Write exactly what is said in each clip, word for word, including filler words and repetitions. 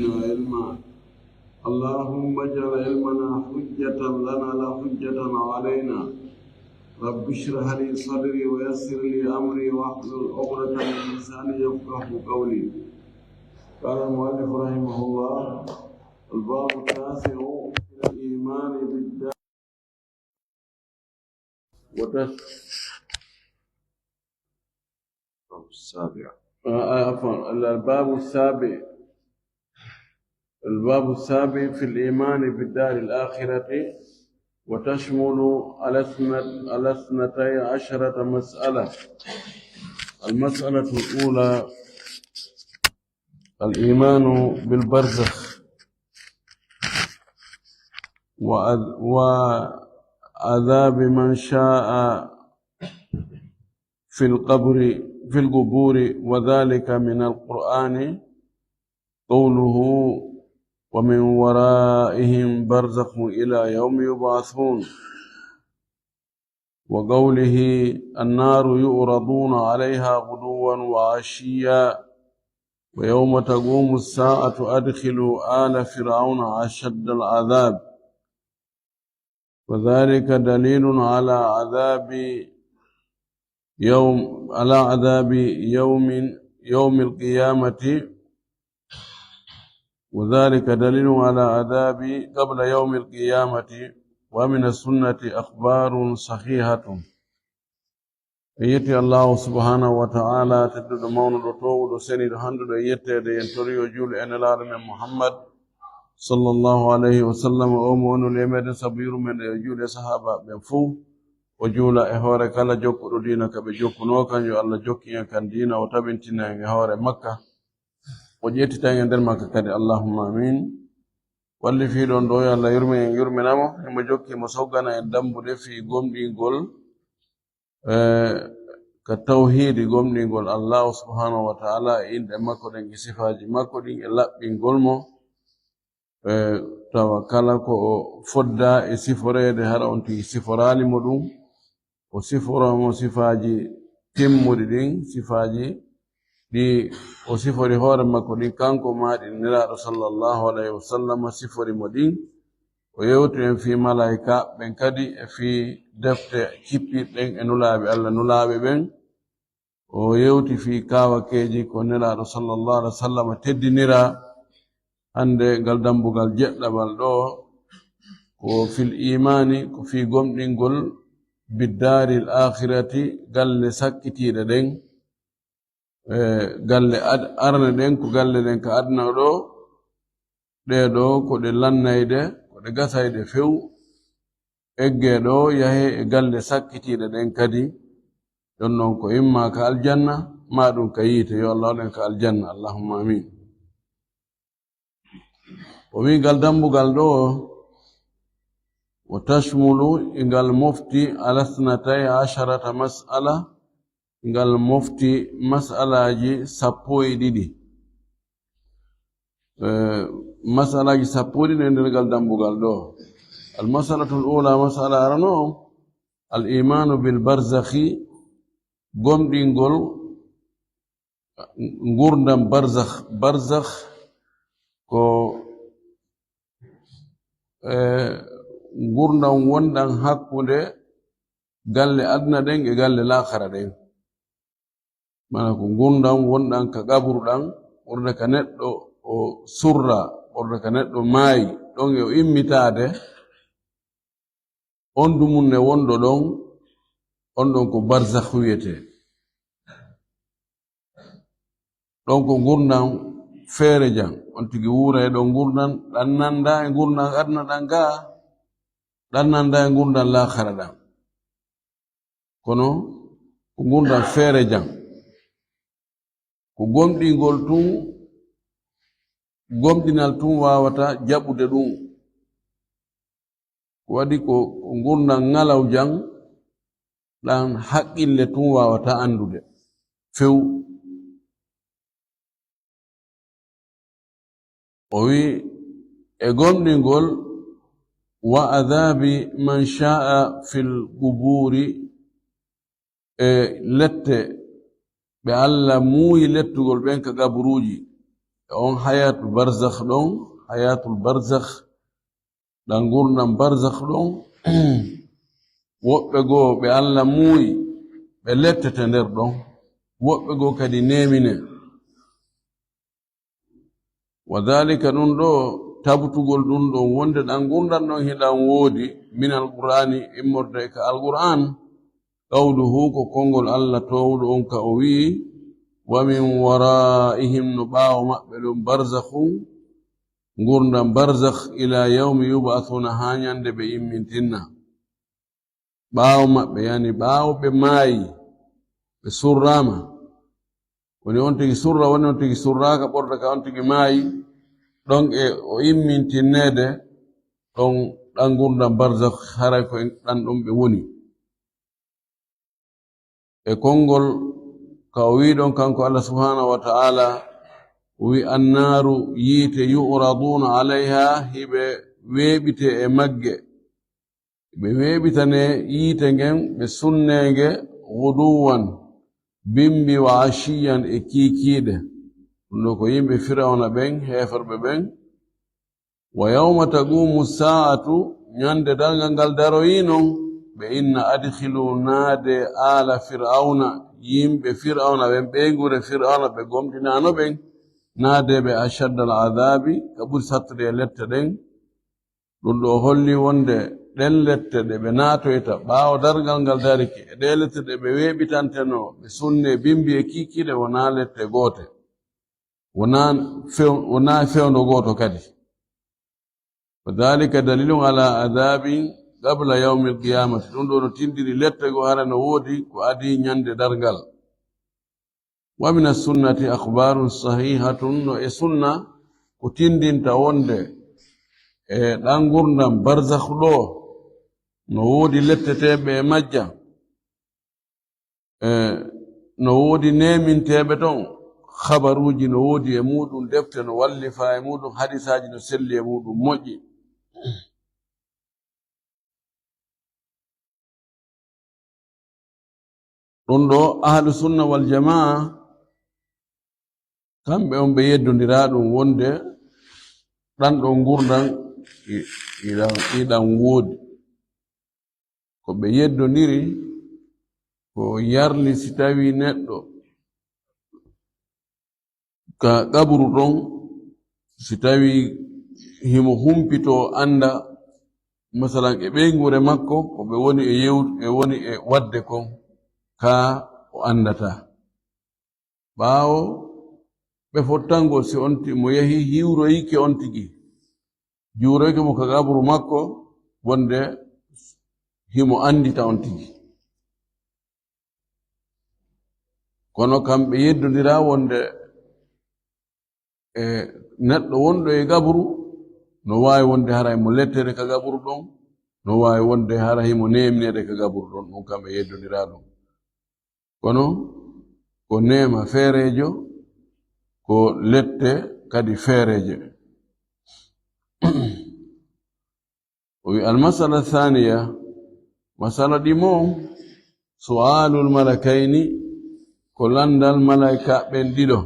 علما. اللهم اجعل علمنا حجة لنا لا حجة علينا. رب اشرح لي صدري ويسر لي أمري واحلل عقدة من لساني يفقه قولي. قال المؤلف رحمه الله: الباب التاسع في الإيمان بالدار. وتس- السابع. آه، آه، عفوا، الباب السابع. الباب السابع في الإيمان بالدار الآخرة، وتشمل على اثنت-، على اثنتي عشرة مسألة. المسألة الأولى: الإيمان بالبرزخ وعذ-، وعذاب من شاء في القبر، في القبور، وذلك من القرآن قوله: ومن ورائهم برزخ إلى يوم يبعثون. وقوله: النار يعرضون عليها غدوا وعشيا ويوم تقوم الساعة أدخلوا آل فرعون أشد العذاب. وذلك دليل على عذاب يوم، على عذاب يوم، يوم القيامة، وذلك دليل على عذاب قبل يوم القيامة، ومن السنة أخبار صحيحة. En yetti Allahu subhanahu wa ta'ala, tedduɗo, mawnuɗo, toowuɗo, seniiɗo, handuɗo e yetteede. En tori yo juulu e Nelaaɗo men Muhammad sallallahu alayhi wa sallam, o mo onuli e meɗen sabu yurmeende, yo juulu e sahaaba ɓen fow. O juula e hoore kala jokkuɗo diina ka ɓe jokkunoo kan, yo Allah jokkin en kan diina, o tabintina en e hoore makka, o ƴettita en e nder makka kadi, allahumma amin. Walli fii ɗon ɗo, yo Allah yurmin en, yurmina mo, himo jokki mo soggana en dambude fii gomɗingol, eh, ka tawhiidi, gomɗingol Allahu subhanahu wa ta'ala e inɗe makko ɗen e sifaaji makko ɗin e laɓɓingol mo. Eh, tawa kala ko o fodda e siforeede, hara on tigi siforaali mo ɗum, o siforo mo sifaaji timmuɗi ɗin, sifaaji ɗi o sifori hoore makko ɗin, kanko maa ɗi Nelaaɗo sallallahu alayhi wa sallam sifori mo ɗin. O yewti en fii malaa'ika ɓen kadi e fii defte cippiiɗe ɗen e nulaaɓe Allah nulaaɓe ɓen. O yewti fii kaawakeeji ko Nelaaɗo sallallahu alayhi wa sallam teddinira. Hannde ngal dambugal jeɗɗaɓal ɗo ko fil iimaani, ko fii gomɗingol biddaaril aakhirati, galle sakkitiiɗe ɗen. E galle ad-, arane ɗen, ko galle ɗen ka aduna ɗo, ɗee ɗo ko ɗe lannayde, ko ɗe gasayde few, eggee ɗo yahee e galle sakkitiiɗe ɗen kadi. Ɗon non ko imma ka aljanna, maa ɗum ka yiite, yo Allah waɗu en ka aljanna, allahumma amin. O wi'i ngal dambugal ɗo, wa tashmulu, e ngal mofti, ala thnatay asharata mas'ala, ngal mofti mas'alaaji sappo e ɗiɗi. Eh, mas'alaaji sappo e ɗiɗi e nder ngal dambugal ɗo. Al mas'alatul ula, mas'ala arano, al imanu bil barzakhi, gomɗingol ngurdam barzakh. Barzakh ko, eh, ngurdam wonɗam hakkunde galle aduna ɗen e galle laakara ɗen. Mana ko ngurdam wonɗam ka qabru ɗam, ɓurda ka neɗɗo o surra, ɓurda ka neɗɗo maayi, ɗon e o immitaade, on dumunne wonɗo ɗon, on ɗon ko barzakh wiyetee. Ɗon ko ngurndan feere jan, on tigi wuura e ɗon ngurndan, ɗan nanda e ngurndan aduna ɗan gaa, ɗan nanda e ngurndan laakara ɗan. Kono ko ngurndan feere jan. Ko gomɗingol tun, gomɗinal tun waawata jaɓude ɗun. Ko waɗi ko, ko ngurndan ŋalaw jan, ɗan haqqille tun waawata anndude few. O wi'i, e gomɗingol, wa adhabi man sha'a fil quburi, e lette ɓe Alla muuyi lettugol ɓen ka gaburuuji. E on hayatu barzakh ɗon, hayatul barzakh, ɗan ngurndan barzakh ɗon, woɓɓe goo ɓe Alla muuyi, ɓe lettete nder ɗon, woɓɓe goo kadi neemine. Wa dhalika, ɗun ɗoo, tabutugol ɗun ɗon wonde ɗan ngurndan ɗon hiɗan woodi, min alqur'ani, immorde ka alqur'an, qawluhu, ko konngol Alla toowuɗo on ka o wi'i, wa min wara'ihim, no ɓaawo maɓɓe ɗon, barzakhun, ngurndan barzakh, ila yawmi yub'athuna, haa ɲande ɓe immintinna. Ɓaawo maɓɓe, yani ɓaawo ɓe maayi, ɓe surraama. Woni on tigi surra, woni on tigi surraaka, ɓurda ka on tigi maayi, ɗon e o immintinneede, ɗon ɗan ngurndan barzakh, haray ko en ɗan ɗon ɓe woni. E konngol ka o wi'i ɗon kanko Alla subhanahu wa ta'ala, o wi'i, annaaru, yiite, yu'raduna alayha, hiɓe weeɓite e magge. Ɓe weeɓitane yiite ngen, ɓe sunneenge, ghuduwan, bimbi, wa ashiyan, e kiikiiɗe. Ɗun ɗoo ko yimɓe Firawna ɓen, heeferɓe ɓen. Wa yawma taqumu saa'atu, ɲande darngal ngal daroyi non, ɓe inna, adkhilu, naade, aala Firawna, yimɓe Firawna ɓen, ɓeynguure Firawna ɓe gomɗinaano ɓen, naade ɓe, ashaddal adaabi, ka ɓuri sattude e lette ɗen. Ɗun ɗoo holli wonde ɗen lette ɗe ɓe naatoyta ɓaawo darngal ngal darike, e ɗee lette ɗe ɓe weeɓitantenoo, ɓe sunne, bimbi e kiikiiɗe, wonaa lette goote, wonaa few-, wonaa fewndo gooto kadi. Wa dhalika dalilun ala adhabin qabla yawmil qiyamati. Ɗun ɗoo no tindini lette goo hara no woodi ko adii ɲande darngal. Wa mina sunnati akhbarun sahihatun, no e sunna ko tindinta wonde e ɗan ngurndan barzakh ɗoo no woodi letteteeɓe e majja, e no woodi neeminteeɓe ton, khabaruuji no woodi e muuɗun, defte no wallifa e muuɗun, hadisaaji no selli e muuɗun, moƴƴi. Ɗun ɗoo, ahlu sunna wal jamaa, kamɓe on ɓe yeddondiraa ɗun wonde ɗan ɗoo ngurndan i-, iɗan, iɗan woodi. Ko ɓe yeddondiri, ko yarli si tawii neɗɗo ka qabru ɗon, si tawii himo humpitoo annda, masalan, e ɓeynguure makko, ko ɓe woni e yew-, e woni e waɗde kon, kaa o anndataa. Ɓaawo ɓe fottangol si on ti-, mo yehi hiwroyike on tigi, juuroyike mo ka qabru makko, wonde himo anndita on tigi. Kono kamɓe yeddondiraa wonde e neɗɗo wonɗo e qabru, no waawi wonde hara himo lettere ka qabru ɗon, no waawi wonde hara himo neemineede ka qabru ɗon, ɗun kamɓe yeddondiraa ɗun. Kono ko neema feereejo, ko lette kadi feereeje. O wi, almasala thaniya, masala ɗimo, su'alul malakayni, ko lanndal malaika ɓen ɗiɗo.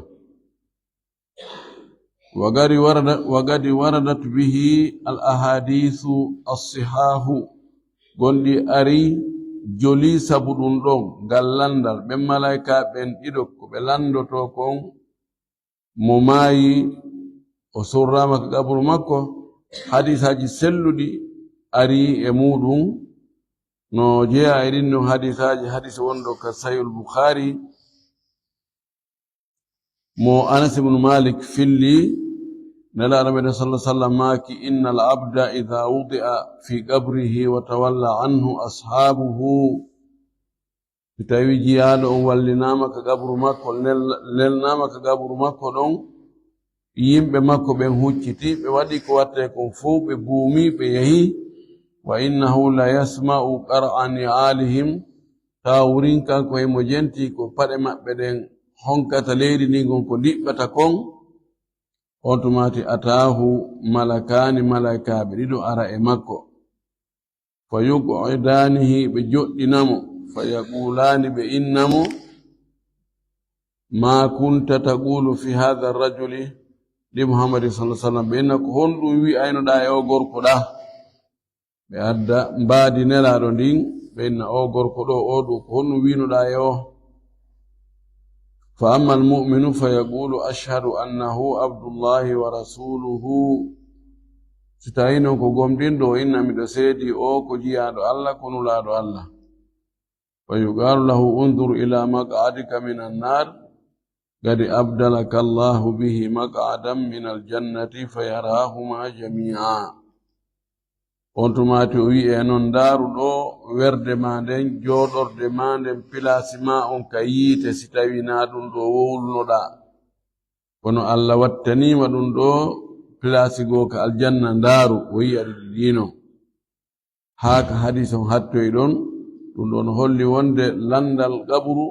Wa gadi warada-, wa gadi waradat bihi al ahadisu as-sihahu, gonɗi ari joli sabu ɗun ɗon, ngal lanndal, ɓen malaika ɓen ɗiɗo ko ɓe lanndotoo kon, mo maayi, o surraama ka qabru makko, hadisaaji selluɗi ari e muuɗun, no jeyaa e ɗin ɗon hadisaaji, hadis wonɗo ka Sahihul Bukhari, mo Anas ibn Malik filli, Nelaaɗo meɗen sallallahu alaihi wasallam maaki, inna al abda idha wudi'a fi qabrihi wa tawalla anhu ashabuhu, si tawii jiyaaɗo on wallinaama ka qabru makko, nel-, nelnaama ka qabru makko ɗon, yimɓe makko ɓen hucciti, ɓe waɗi ko wattee kon fow, ɓe buumi, ɓe yahi. Wa innahu la yasma'u qar'a ni'alihim, tawa wurin kanko himo jenti ko paɗe maɓɓe ɗen honkata leydi ndin kon, ko ndiɓɓata kon. On tumaati ataahu malakaani, malaikaaɓe ɗiɗo ara e makko. Fa yuq'idaanihi, ɓe joɗɗina mo. Fa yaqulaani, ɓe inna mo, ma kunta taqulu fi hadha rajuli, Ndi Muhammad sallallahu alaihi wasallam, ɓe inna, "Ko honɗum wi'aynoɗaa e o gorko ɗa?" Ɓe adda mbaadi Nelaaɗo ndin, ɓe inna, "O gorko ɗo, o ɗo, ko honɗum wi'noɗaa e o?" "Fa amma al-mu'minu fa yaqulu, 'Ashhadu annahu abdullahi wa rasuluhu.'" Si tawii non ko gomɗinɗo, o inna, "Miɗo seedii o ko jiyaaɗo Allah, ko nulaaɗo Allah." "Fa yuqalu lahu, 'Unzur ila maq'adika min an-nar, qad abdalaka Allahu bihi maq'adan min al-jannati, fa yarahuma jami'a." On tumaati o wi'e non, "Ndaaru ɗo werde ma nden, jooɗorde ma nden, pilaasi ma on ka yiite, si tawii naa ɗum ɗo wowlunoɗaa. Kono Allah wattaniima ɗum ɗo pilaasi goo ka aljanna, ndaaru, o yi'a ɗi ɗiino." Haa ka hadiis on hattoyi ɗon, ɗum ɗon holli wonde lanndal qabru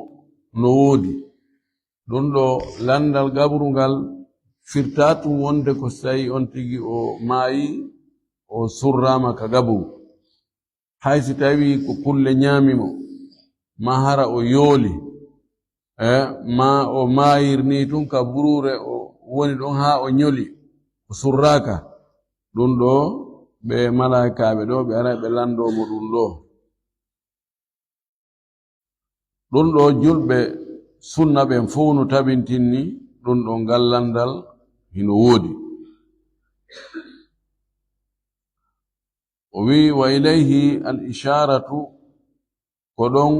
no woodi. Ɗum ɗo lanndal qabru ngal firtaa tun wonde ko si tawii on tigi o maayi, o surraama ka qabru. Hay si tawii ko kulle ñaami mo, maa hara o yooli, e, maa o maayirnii tun ka buruure o woni ɗon haa o ñoli, o surraaka. Ɗum ɗo ɓe malaa'ikaaɓe ɗo, ɓe aray ɓe lanndoo mo ɗum ɗo. Ɗum ɗo julɓe sunna ɓen fow no tabintinni ɗum ɗo ngal lanndal hino woodi. O wi'i, "Wa ilayhi al-isharatu," ko ɗon,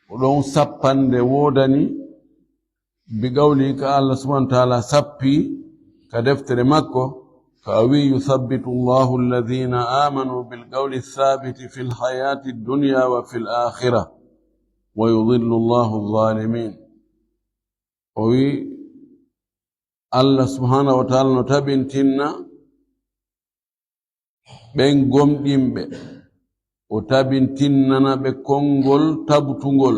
ko ɗon sappande woodani, bi qawli, ka Allah subhanahu wa ta'ala sappi ka deftere makko, ka o wi'i, "Yuthabbitu Allahu alladhina amanu bil qawli thabiti fil hayati dunya wa fil akhirah, wa yudhillu Allahu adh-dhalimin." O wi'i, Allah subhanahu wa ta'ala no tabintinna ɓen gomɗinɓe, o tabintinnana ɓe konngol tabutungol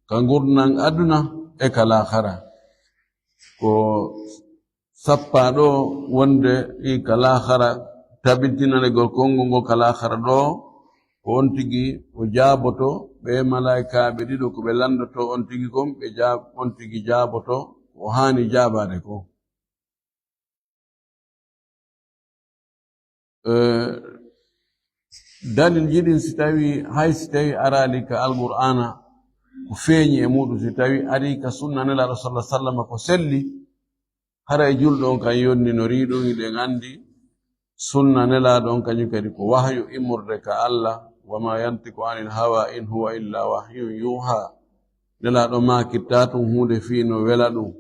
ka ngurndan aduna e ka laakara. Ko sappaa ɗo wonde i ka laakara, tabintinanegol konngol ngol ka laakara ɗo, ko on tigi o jaaboto ɓe malaa'ikaaɓe ɗiɗo, ko ɓe lanndotoo on tigi kon, ɓe jaab-, on tigi jaaboto ko haani jaabaade kon. Eh, dalilji ɗin, si tawi, hay si tawi araali ka Alqur'aana, ko feeñi e muɗum, si tawi ari ka sunna Nelaaɗo sallallahu alaihi wasallam ko selli, hara e julɗo on kan yonninori ɗum, hiɗen anndi sunna Nelaaɗo on kañum kadi ko wahyu immorde ka Allah, "Wa ma yantiqu anil hawa in huwa illa wahyun yuha." Nelaaɗo maakirtaa tun huunde fii no wela ɗum.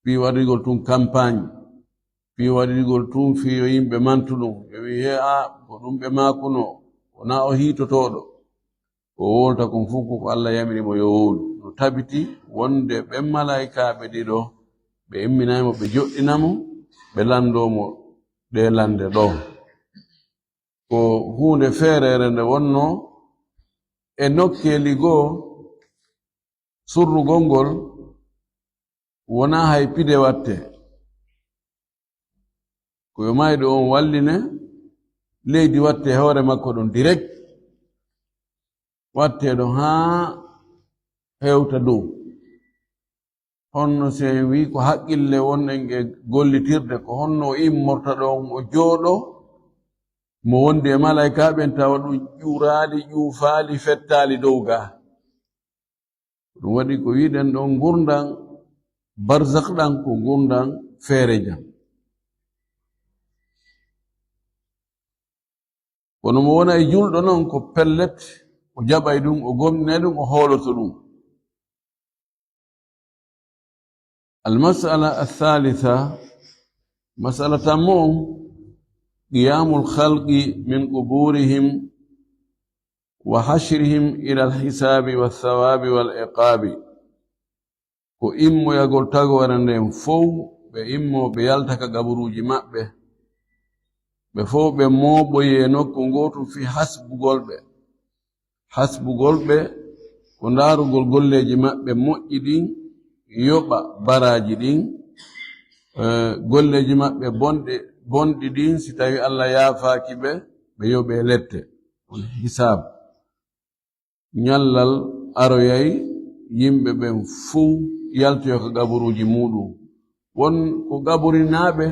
Fii waɗirgol tun kampaañ, fii waɗirgol tun fii yo yimɓe mantu ɗum, ɓe wi'i, "He a, ko ɗum ɓe maakunoo, wonaa o hiitotooɗo." Ko o wolta kon fow ko ko Allah yamiri mo yo wowlu. No tabiti wonde ɓen malaa'ikaaɓe ɗiɗo, ɓe imminay mo, ɓe joɗɗina mo, ɓe lanndoo mo ɗee lannde ɗoo. Ko huunde feereere nde wonnoo e nokkeeli goo, surrugol ngol wonaa hay pide watte. Ko yo maayɗo on walline, leydi watte hoore makko ɗon direct, watte ɗon haa hewta dow. Honno si en wi'i ko haqqille wonɗen e gollitirde, ko honno o immorta ɗon, o jooɗo, mo wondi e malaa'ikaaɓe ɓen, tawa ɗum ƴuuraali, ƴuufaali, fettaali dow gaa? Ɗum waɗi ko wi'uɗen ɗon ngurndan barzakh ɗan ko ngurndan feere jam. Kono mo wona e julɗo non ko pellet, o jaɓay ɗum, o gomɗinay ɗum, o hooloto ɗum. Al-mas'ala ath-thalitha, mas'ala tammo on, qiyamul khalqi min quburihim wa hashrihim ila al-hisabi wath-thawabi wal-iqabi. Ko immoyagol tagoore nden fow, ɓe immo, ɓe yalta ka gaburuuji maɓɓe. Ɓe fow ɓe mooɓoyee nokku ngootu fii hasbugol ɓe. Hasbugol ɓe ko ndaarugol golleeji maɓɓe moƴƴi ɗin, yoɓa baraaji ɗin, eh, golleeji maɓɓe bonɗe, bonɗi ɗin, si tawi Allah yaafaaki ɓe, ɓe yoɓee lette. On hisaab. Ñallal aroyay, yimɓe ɓen fow yaltoyo ka gaburuuji muuɗum. Won ko gaburinaaɓe,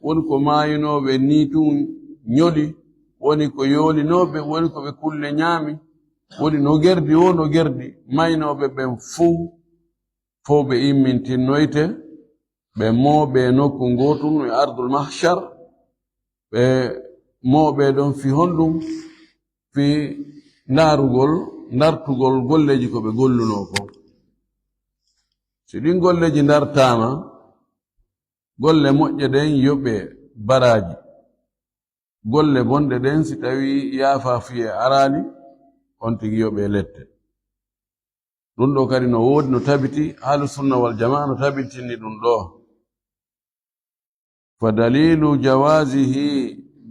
woni ko maayinooɓe nii tun ñoli, woni ko yoolinooɓe, woni ko ɓe kulle ñaami, woni no gerdi woo no gerdi, maynooɓe ɓen fow, fow ɓe immintinnoyte, ɓe mooɓe nokku ngootun e ardul mahshar, ɓe mooɓe ɗon fii honɗun? Fii ndaarugol, ndartugol golleeji ko ɓe gollunoo kon. Si ɗin golleeji ndartaama, golle moƴƴe ɗen yoɓee baraaji. Golle bonɗe ɗen, si tawii yaafafiyee araali, on tigi yoɓee lette. Ɗun ɗoo kadi no woodi, no tabiti, Ahlu Sunna wal Jamaa no tabitini ɗun ɗoo. Fa daliilu jawaazihi,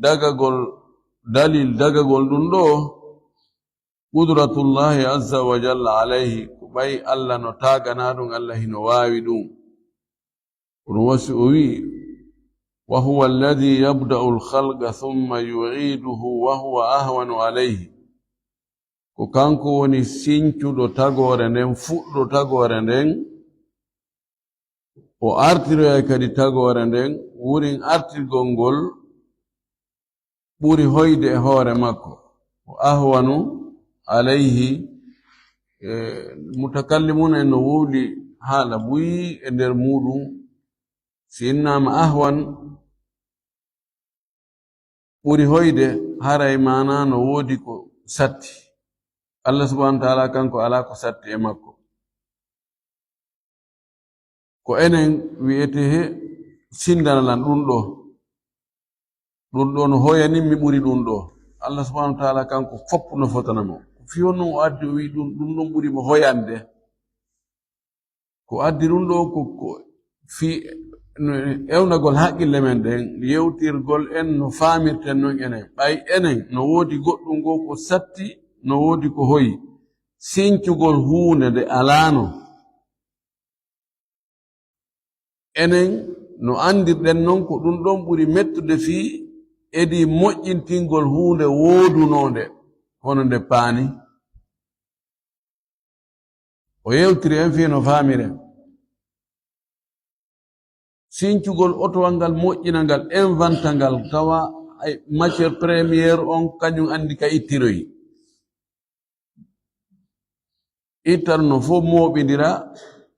dagagol, dalil dagagol ɗun ɗoo, qudratullahi azza wa jalla alayhi, ko ɓay Alla no taaganaa ɗun, Alla hino waawi ɗun. Kono wasi o wi'i, "Wa huwa alladhi yabda'u al-khalqa thumma yu'iduhu wa huwa ahwanu alayhi." Ko kanko woni sincuɗo tagoore nden, fuɗɗo tagoore nden, o artiroyay kadi tagoore nden, wurin artirgol ngol ɓuri hoyde e hoore makko. O ahwanu alayhi, e, mutakallimun en no wowli haala buy e nder muɗum. Si innaama ahwan, ɓuri hoyde, haray maanaa no woodi ko satti. Allah subhanahu wa ta'ala kanko alaa ko satti e makko. Ko enen wi'etee he sindana lan ɗun ɗoo. Ɗun ɗoo no hoyanin mi ɓuri ɗun ɗoo. Allah subhanahu wa ta'ala kanko foppu no fotana mo. Ko fii honno o addi o wi'i ɗun, ɗun ɗon ɓuri mo hoyande. Ko addi ɗun ɗoo ko, ko fii no ewnagol haqqille men ɗen, yewtirgol en no faamirten non enen. Ɓay enen no woodi goɗɗun goo ko satti, no woodi ko hoyi. Sincugol huunde nde alaano. Enen no anndirɗen non ko ɗun ɗon ɓuri mettude fii edii moƴƴintingol huunde woodunoonde hono nde paani. O yewtiri en fii no faamiren. Sincugol otowal ngal, moƴƴina ngal, inventa ngal, tawa ay matière première on kañun anndi ka ittiroyi. Ittan no fof mooɓindira,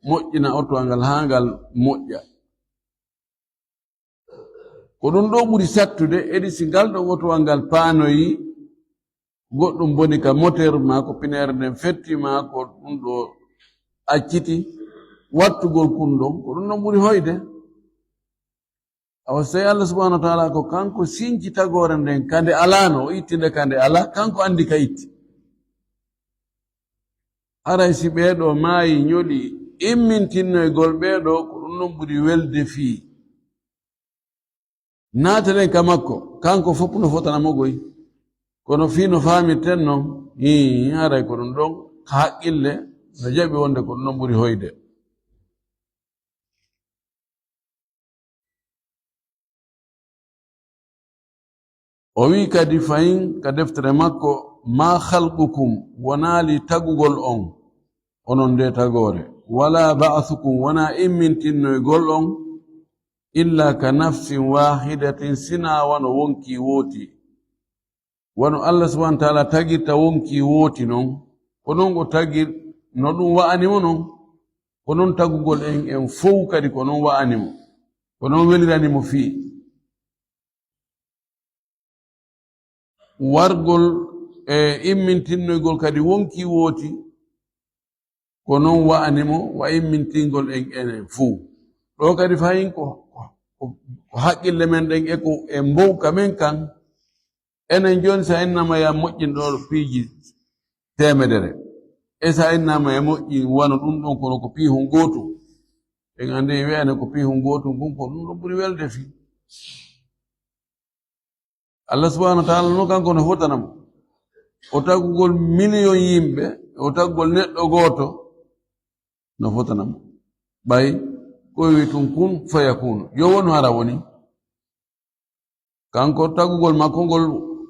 moƴƴina otowal ngal haa ngal moƴƴa. Ko ɗun ɗoo ɓuri sattude, edii si ngal ɗon otowal ngal paanoyi, goɗɗun boni ka moteur, maa ko pineere nden fetti, maa ko ɗun ɗoo acciti, wattugol kun ɗon, ko ɗun ɗon ɓuri hoyde. Awa, so tawi Allah subhanahu wa ta'ala ko kanko sinci tagoore nden, ka nde alaano, o itti nde ka nde alaa, kanko anndi ka itti. Haray si ɓee ɗoo maayi, ñoli, immintinnoygol ɓee ɗoo, ko ɗun ɗon ɓuri welde fii. Naateten ka makko, kanko fof no fotana mo goy. Kono fii no faamirten non, hii, haray ko ɗun ɗon, ka haqqille, no jaɓi wonde ko ɗun ɗon ɓuri hoyde. O wi'i kadi fahin ka deftere makko, "Ma khalqukum, wonaali tagugol on, onon nde tagoore, wala ba'thukum, wonaa immintinnoygol on, illa ka nafsin wahidatin, sinaa wano wonkii wooti." Wano Allah subhanahu wa ta'ala tagirta wonkii wooti non, ko non o tagir, no ɗun wa'ani mo non, ko non tagugol en, en fow kadi ko non wa'ani mo, ko non welirani mo fii. Wargol e immintinnoygol kadi wonkii wooti, ko non wa'ani mo wa immintingol en enen fuu. Ɗoo kadi fahin ko, ko, ko haqqille men ɗen e ko e mbowka men kan. Enen jooni, so a innaama ya moƴƴin ɗoo piiji teemedere, e so a innaama ya moƴƴin wano ɗun ɗon, kono ko piihun gootun. En anndi en wi'aani ko piihun gootun kun, ko ɗun ɗon ɓuri welde fii. Allah subhanahu wa ta'ala no kanko no fotana mo. O tagugol miliyon yimɓe, o tagugol neɗɗo gooto, no fotana mo. Ɓay ko o wi'i tun kun fayakunu. Yo wonu hara woni. Kanko tagugol makko ngol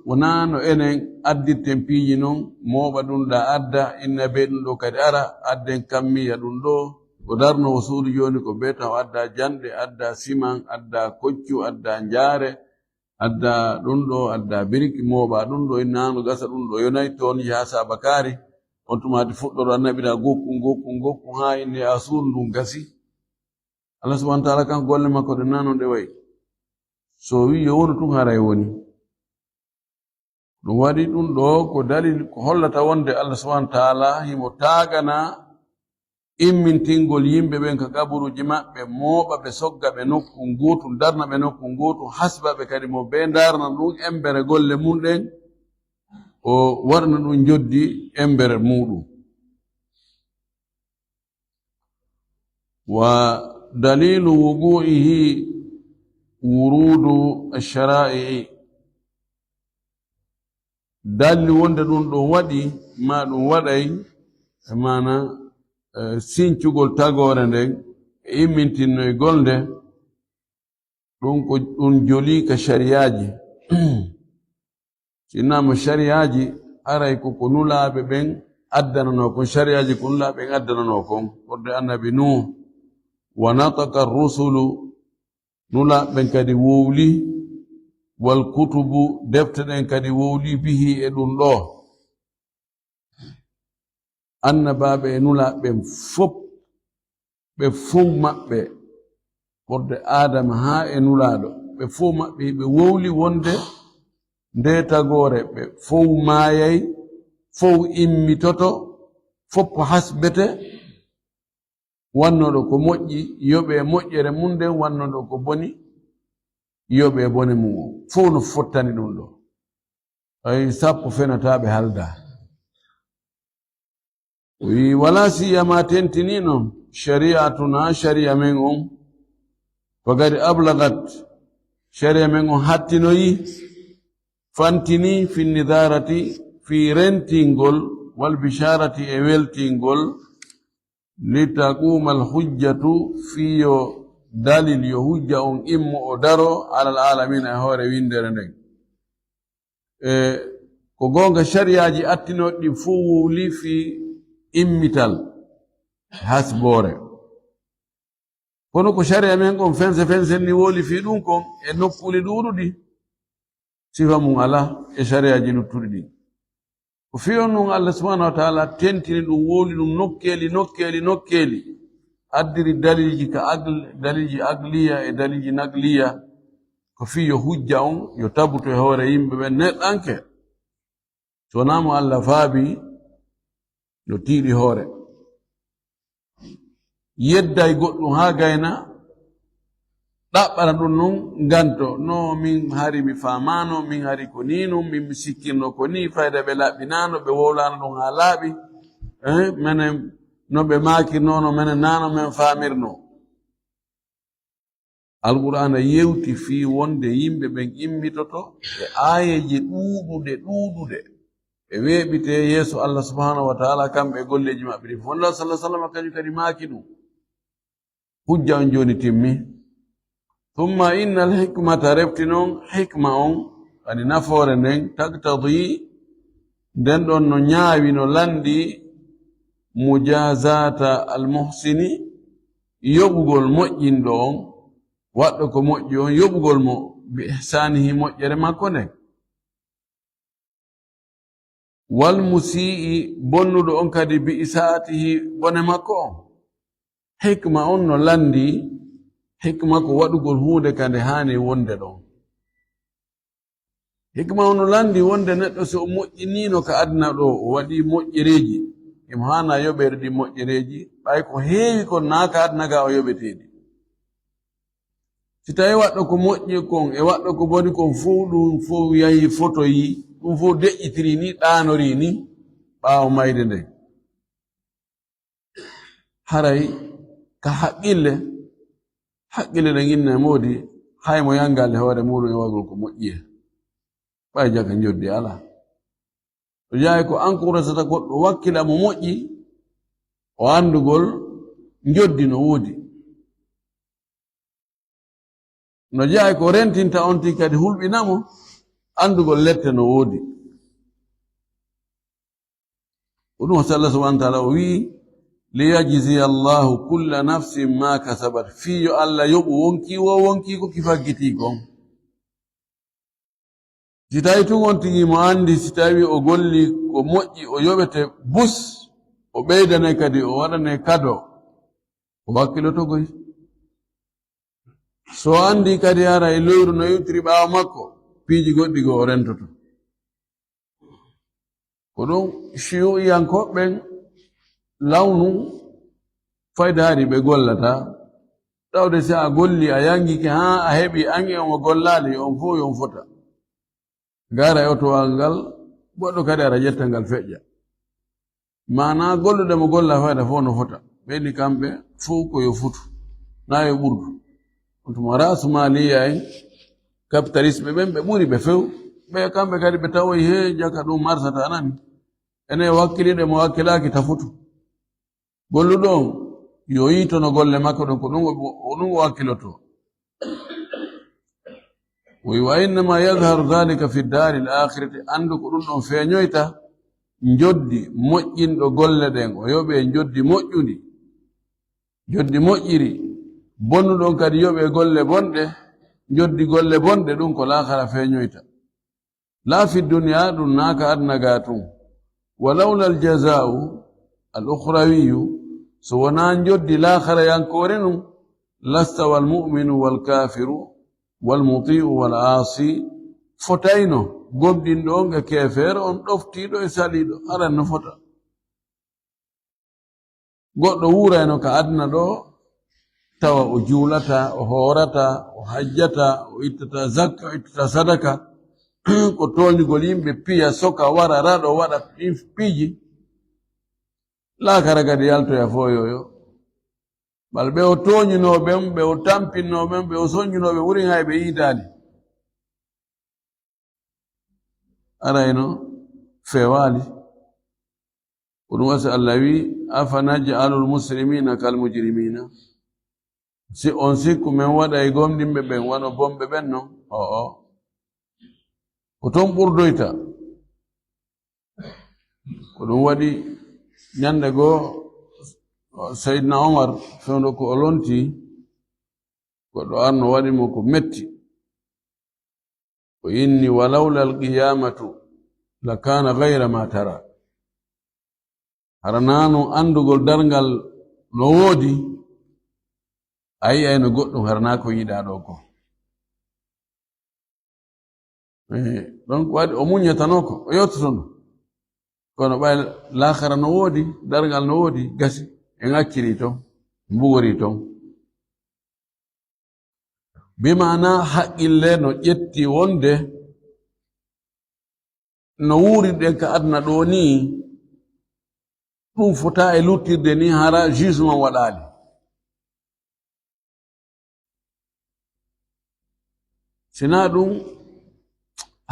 wonaa no enen addirten piiji non, mooɓa ɗun ɗaa adda, inna bee ɗun ɗoo kadi ara, adden kammiya ɗun ɗoo, Ko darnoowo suudu jooni ko bee taw adda janɗe, adda siman, adda koccu, adda njaare, adda ɗum ɗo, adda biriki, mooɓa ɗum ɗo, innaano gasa ɗum ɗo, yonay toon, yaha saabakaari. On tuma di fuɗɗoro annabi ta gokku, gokku, gokku, haa inni a suudu ndun gasi. Allah subhanahu wa ta'ala kan golle makko ɗe nano ɗe wayi. So wi yo wonu tun haray woni. Ɗum waɗi ɗum ɗo ko dalil ko hollata wonde Allah subhanahu wa ta'ala himo taagana immintingol yimɓe ɓen ka kaburuuji maɓɓe, mooɓa ɓe, sogga ɓe nokku ngootu, darna ɓe nokku ngootu, hasba ɓe kadi mo bee ndarna ɗum embere golle mum ɗen, o waɗana ɗum njoddi embere muɗum. Wa dalilu wuqu'ihi wurudu ash-shara'i. Dalli wonde ɗum ɗon waɗi, ma ɗum waɗay, e maana, eh, sincugol tagoore nden, e immintinnoygol nde, ɗum ko ɗum joli ka shariyaaji. Sinnama shariyaaji, aray ko, ko nulaaɓe ɓen addananoo kon, shariyaaji ko nulaaɓe ɓen addananoo kon, ɓurde annabi Nuh, wa nataka rusulu, nulaaɓe ɓen kadi wowli, wal kutubu, defte ɗen kadi wowli, bihi, e ɗum ɗo. Annabaaɓe e nulaaɓe ɓen fof, ɓe fof maɓɓe, ɓurde Aadama haa e nulaaɗo, ɓe fof maɓɓe, ɓe wowli wonde nde tagoore ɓe fof maayay, fof immitoto, fof hasbete, wannooɗo ko moƴƴi, yoɓe moƴƴere mum nden, wannooɗo ko boni, yoɓe bone mum o. Fof no fottani ɗum ɗo. Ay, sappo fenata ɓe halda. O wi, wala siyama tentini non, shari'atuna, shari'a men on, faqad ablagat, shari'a men on hattinoyi, fantini, fi nidarati, fi rentingol, wal bisharati, e weltingol, litaquma al hujjatu, fii yo dalil, yo hujja on immo o daro, alal alamina, e hoore winndere nden. E ko goonga, shariyaaji attinooɗi ɗin fof wowli fii immital hasboore. Kono ko shariya men on fense fensen ni wowli fii ɗum kon e nokkuuli ɗuuɗuɗi, sifa mum alaa e shariyaaji luttuɗi ɗin. Ko fii on ɗum Allah subhanahu wa ta'ala tentini ɗum, wowli ɗum nokkeeli, nokkeeli, nokkeeli. Addiri dalilji ka aql-, dalilji aqliya e dalilji naqliya. Ko fii yo hujja on, yo tabutu e hoore yimɓe ɓen neɗɗanke. So wonaa mo Allah faabi, no tiiɗi hoore. Yedday goɗɗum haa gayna, ɗaɓɓana ɗum nun nganto. No min hari mi faamaano, min hari ko nii nun, min mi sikkirno ko nii, fayda ɓe laɓɓinaano, ɓe wowlaano ɗum haa laaɓi. Eh, menen no ɓe maakirnoono, menen naa no men faamirnoo. Alqur'aana yewti fii wonde yimɓe ɓen immitoto e aayeeje ɗuuɗuɗe, ɗuuɗuɗe. Ɓe weeɓitee yeeso Allah subhanahu wa ta'ala, kamɓe e golleeji maɓɓe ɗin. Wonde Allah sallallahu alaihi wasallam kañum kadi maaki ɗum. Hujja on jooni timmi. Thumma innal hikmata, refti non hikma on, ani nafoore nden, taqtadi, nden ɗon no ñaawi, no lanndi, mujazata al muhsini, yoɓugol moƴƴinɗo on, waɗɗo ko moƴƴi on, yoɓugol mo, bi ihsanihi, moƴƴere makko nden. Wal musii, bonnuɗo on kadi, bi isaatihi, bone makko on. Hikma on no lanndi, hikma ko waɗugol huunde ka nde haani wonde ɗon. Hikma on no lanndi wonde neɗɗo so o moƴƴiniino ka aduna ɗo, o waɗi moƴƴereeji, imo haana yoɓeede ɗi moƴƴereeji, ɓay ko heewi kon naa ka aduna ga o yoɓetee ɗi. Si tawi waɗɗo ko moƴƴi kon e waɗɗo ko boni kon fow, ɗum fow yahi fotoyi, ɗum fow deƴƴitiri ni, ɗaanori ni, ɓaawo mayde nden. Haray ka haqqille, haqqille ɗen inna e moodi, hay mo yangaali hoore muuɗum e waɗugol ko moƴƴi e. Ɓay jaka njoddi alaa. O jeyaa ko an ko resata goɗɗo wakkila mo moƴƴi, o anndugol njoddi no woodi. No jeyaa ko rentinta on tigi kadi hulɓina mo, anndugol lette no woodi. Ko ɗum Allah subhanahu wa ta'ala o wi'i, Liyajziya Allahu kulla nafsin ma kasabat, fii yo Allah yoɓu wonkii woo wonkii ko ki faggitii kon. Si tawii tun on tigi mo anndi, si tawii o golli ko moƴƴi, o yoɓete bus, o ɓeydanee kadi, o waɗanee kado, o wakkiloto goy. So o anndi kadi hara e leyru no iwtiri ɓaawo makko, piiji goɗɗi goo o rentoto. Ko ɗum, siyu'iyankooɓe ɓen lawnu faydaari ɓe gollata, tawde si a golli, a yangike, haa a heɓi, an e on o gollaali, on fof yo on fota. Gaara e otowal ngal, goɗɗo kadi ara ƴetta ngal feƴƴa. Maanaa gollude mo golla fayda fof no fota. Ɓe ni kamɓe fof ko yo futu, naa yo ɓurdu. On tuma rasu maliya en, capitaliste ɓe ɓen, ɓe ɓuri ɓe few. Ɓe kamɓe kadi ɓe tawoyi he jaka ɗum marsata nani. Ene wakkilinde mo wakkilaaki ta futu. Golluɗo on, yo yiitono golle makko ɗon, ko ɗum o, o ɗum o wakkiloto. Wi wa innama yadharu dhalika fi dari l-akhirati, anndu ko ɗum ɗon feeñoyta njoddi moƴƴinɗo golle ɗen, o yoɓe njoddi moƴƴundi, njoddi moƴƴiri, bonnuɗon kadi yoɓe golle bonɗe, njoddi golle bonɗe, ɗum ko laakara feeñoyta. La fi dunya, ɗum naaka aduna ga tun. Wa lawla al jaza'u al ukhrawiyu, so wonaa njoddi laakara yankoore nun, lastawa al mu'minu wal kafiru wal muti'u wal asi, fotayno gomɗinɗo on e keefeero on, ɗoftiiɗo e saliiɗo, aran no fota. Goɗɗo wuurayno ka aduna ɗo, tawa o juulata, o hoorata, o hajjata, o ittata zakka, o ittata sadaka, ko tooñugol yimɓe, piya, soka, wara, raɗo, waɗa ɗin piiji, laakara kadi yaltoya fooyoyo. Bal ɓe o tooñunoo ɓen, ɓe o tampinnoo ɓen, ɓe o soñjunoo ɓen, wurin hay ɓe yiitaali. Arayno feewaali. Ko ɗum wasi Allah wi, "Afa naj'alul muslimina kal mujrimina?" Si on sikku men waɗay gomɗinɓe ɓen wano bonɓe ɓen non? O'o. Ko ton ɓurdoyta. Ko ɗum waɗi ñande goo, Seydina Omar, fewndo ko o lonti, goɗɗo arno waɗi mo ko metti. O inni, "Wa lawla al-qiyamatu la kana ghayra ma tara." Hara naa non anndugol darngal no woodi, a yi'ayno goɗɗum hara naa ko yiɗaa ɗoo ko. Eh, ɗon ko waɗi o muññatanoo ko, o yottotono. Kono ɓay laakara no woodi, darngal no woodi, gasi, en acciri ton, mbugorii ton. Bi maana haqqille no ƴetti wonde no wuuriɗen ka aduna ɗoo nii, ɗum fotaa e luttirde nii hara jugement waɗaali. Sinaa ɗum,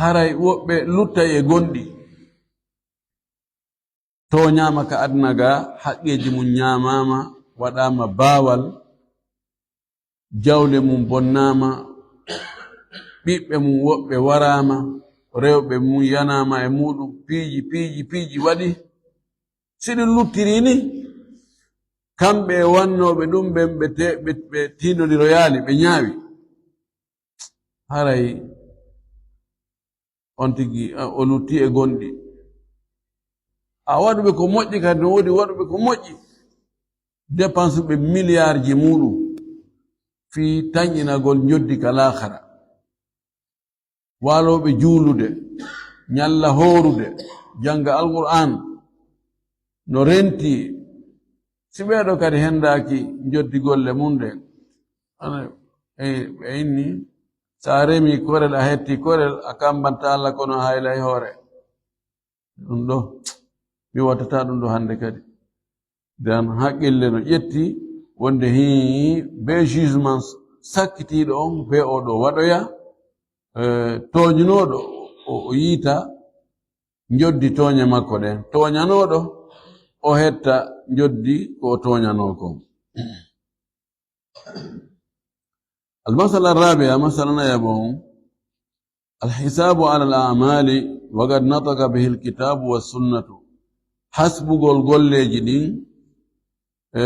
haray woɓɓe luttay e gonɗi. Tooñaama ka aduna ga, haqqeeji mum ñaamaama, waɗaama baawal, jawle mum bonnaama, ɓiɓɓe mum woɓɓe waraama, rewɓe mum yanaama e muuɗum, piiji, piiji, piiji waɗi. Si ɗum luttirii ni, kamɓe e wannooɓe ɗum ɓen ɓe te-, ɓe, ɓe tiindondiroyaali, ɓe ñaawi. Haray on tigi, a, o lutti e gonɗi. A waɗuɓe ko moƴƴi kadi, no woodi waɗuɓe ko moƴƴi. Dépense ɓe milliardji muuɗum fii tanƴinagol njoddi ka laakara. Waalooɓe juulude, ñalla hoorude, jannga Alqur'aan, no renti. Si ɓee ɗoo kadi henndaaki njoddi golle mum ɗen, ana, e, ɓe inni, so a remii korel, a hettii korel, a kammbantaa Alla, kono a haylay hoore. Ɗum ɗoo, mi wattataa ɗum ɗoo hannde kadi. Dan haqqille no ƴetti wonde hii bee jugement sakkitiiɗo on, bee oo ɗoo waɗoya, eh, tooñunooɗo o, o yiita njoddi tooñe makko ɗen. Tooñanooɗo o hetta njoddi ko o tooñanoo kon. Almasala rabia, masala nayaɓo on, alhisabu ala al amali wa qad nataqa bihi al kitabu wa sunnatu. Hasbugol golleeji ɗin, E,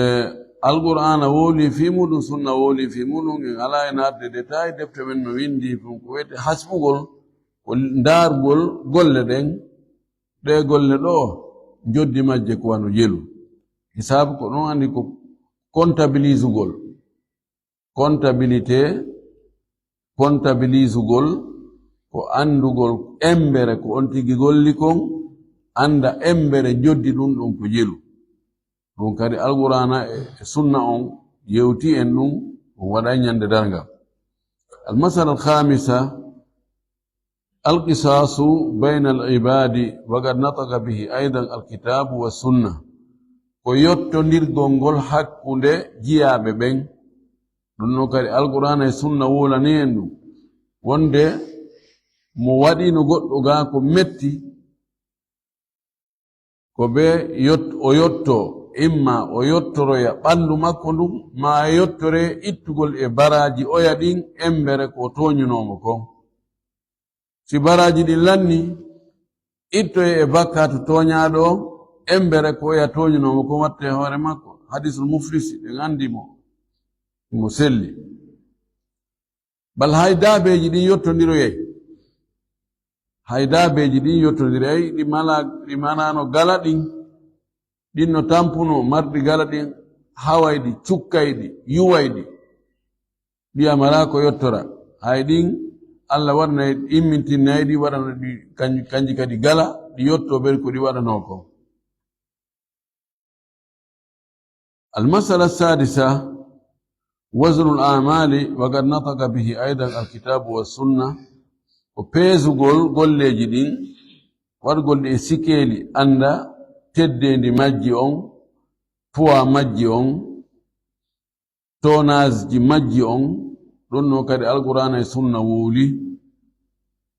Alqur'aana wowli fii muɗum, sunna wowli fii muɗum, en alaa e naatde détail, defte men no winndi ɗum ko wiyetee hasbugol, ko ndaargol golle ɗen, ɗee golle ɗoo, njoddi majje ko wano jelu. Hisaabu ko ɗum anndi ko comptabilisugol. Comptabilité, comptabilisugol ko anndugol embere ko on tigi golli kon, annda embere njoddi ɗum ɗon ko jelu. Ɗum kadi Alqur'aana e, e sunna on yewti en ɗum, ɗum waɗa ñande darngal. Al-masala al-khamisa, al-qisasu bayna al-ibadi, wa qad nataqa bihi aydan al-kitabu wa sunna. Ko yottondirgol ngol hakkunde jiyaaɓe ɓen. Ɗum ɗon kadi Alqur'aana e sunna wowlani en ɗum. Wonde mo waɗino goɗɗo gaa ko metti, ko ɓe yot-, o yotto, imma o yottoroya ɓanndu makko ndun, maa o yottore ittugol e baraaji oya ɗin embere ko o tooñunoo mo kon. Si baraaji ɗin lanni, ittoye e bakkaatu tooñaaɗo on, embere ko oya tooñunoo mo kon watte e hoore makko. Hadiisul muflisi, en anndi mo, mo selli. Bal hay daabeeji ɗin yottondiroyay. Hay daabeeji ɗin yottondiroyay, ɗi mala-, ɗi manaano gala ɗin. Ɗin no tampunoo, marɗi gala ɗin, hawayɗi, cukkayɗi, yuwayɗi. Ɗi a maraa ko yottora. Hay ɗin, Alla waɗanay, immintinnay ɗi, waɗana ɗi kanji, kanji kadi gala, ɗi yotto ɓen ko ɗi waɗanoo kon. Al-masala sadisa, waznul amali, wa qad nataqa bihi aydan al-kitabu wa sunna. Ko peesugol golleeji ɗin, waɗugol ɗi e sikeeli, annda teddeendi majji on, poids majji on, tonnage ji majji on, ɗum no kadi Alqur'aana e Sunna wowli.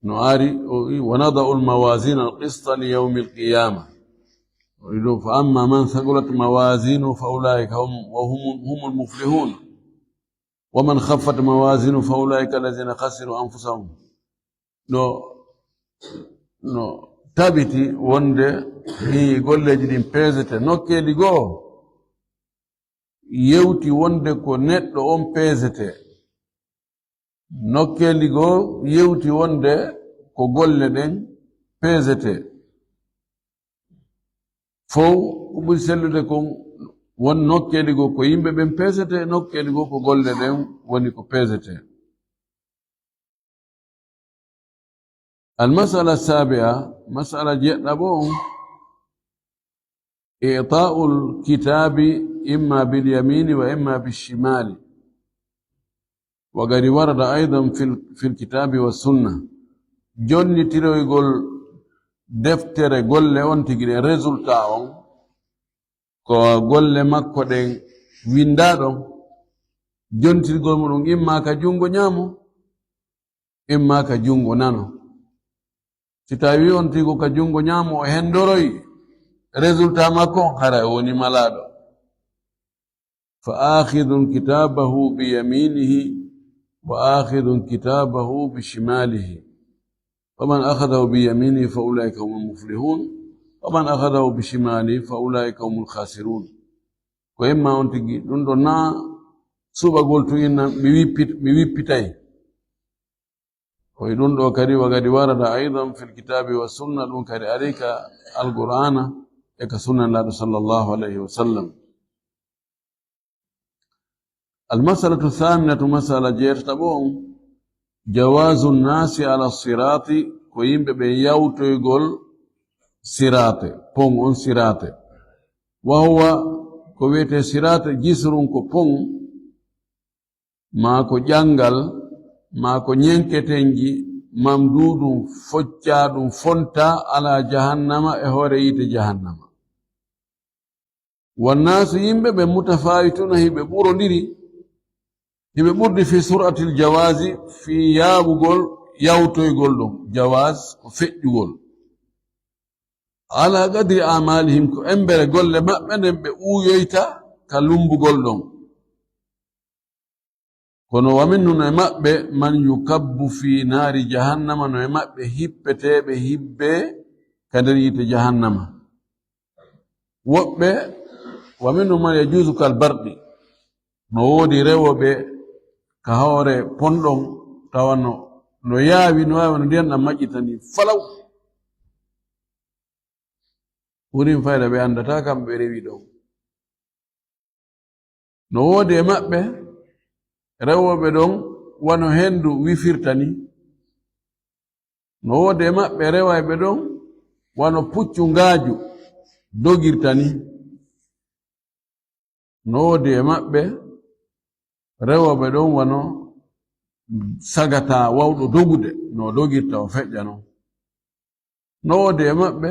No ari, o wi, "Wa nada'u al-mawazina al-qista li yawmi al-qiyama." O wi ɗo, "Fa amma man thaqulat mawazinuhu fa ulaika hum, wa hum, humul muflihun. Wa man khaffat mawazinuhu fa ulaika allazina khasiru anfusahum." No, no tabiti wonde ni golleeji ɗin peesete nokkeeli goo. Yewti wonde ko neɗɗo on peesete. Nokkeeli goo yewti wonde ko golle ɗen peesete. Fow ko ɓuri sellude kon won nokkeeli goo ko yimɓe ɓen peesete, nokkeeli goo ko golle ɗen woni ko peesete. Al-mas'ala sabi'a, mas'ala jeɗɗaɓo on, i'ta'ul kitabi imma bil yamini wa imma bil shimali. Wa qad warada aydan fil, fil kitabi wa sunna. Jonnitiroygol deftere golle on tigi ɗen, résultat on, ko golle makko ɗen winndaa ɗon, jontirgol muɗum imma ka junngo ñaamo, imma ka junngo nano. Si tawi on tigi ko ka junngo ñaamo o henndoroyi, résultat makko on, hara o woni malaaɗo. Fa akhidun kitabahu bi yaminihi wa akhidun kitabahu bi shimalihi. Faman akhadahu bi yaminihi fa ulaika humul muflihun. Faman akhadahu bi shimalihi fa ulaika humul khasirun. Ko imma on tigi, ɗum ɗo na suɓagol tun inna mi wippit-, mi wippitay. Ko e ɗum ɗo kadi, wa qad warada aydan fil kitabi wa sunna, ɗum kadi ari ka Alqur'aana e ka sunna Nulaaɗo sallallahu alayhi wa sallam. Al-mas'alatu thaminatu, mas'ala jeetataɓo on, jawazu nnaasi ala siraati, ko yimɓe ɓe yawtoygol siraate, pon on siraate. Wa huwa, ko wiyetee siraate, jisrun ko pon, maa ko ƴanngal, maa ko ñenketenji, mamduudun, foccaaɗun, fontaa, ala jahannama, e hoore yiite jahannama. Wannaasu, yimɓe ɓe, mutafaawituuna, hiɓe ɓurondiri, hiɓe ɓurdi, fi sur'atil jawaazi, fii yaaɓugol yawtoygol ɗon. Jawaaz ko feƴƴugol. Ala qadri a'maalihim, ko embere golle maɓɓe nden ɓe uuyoyta ka lumbugol ɗon. Kono wa minhum, no e maɓɓe, man yukabbu fi naari jahannama, no e maɓɓe hippeteeɓe hibbe ka nder yiite jahannama. Woɓɓe Wa minhum man yajuzu kal barqi. No woodi rewooɓe ka hoore ponɗon, tawa no, no yaawi, no waawi no ndiyan ɗan maƴƴitani falaw. Wurin fayda ɓe anndataa kam ɓe rewi ɗon. No woodi e maɓɓe rewooɓe ɗon wano hendu wifirta ni. No woodi e maɓɓe rewayɓe ɗon wano puccu ngaaju dogirta ni. No woodi e maɓɓe rewooɓe ɗon wano sagata wawɗo dogude, no dogirta o feƴƴa non. No woodi e maɓɓe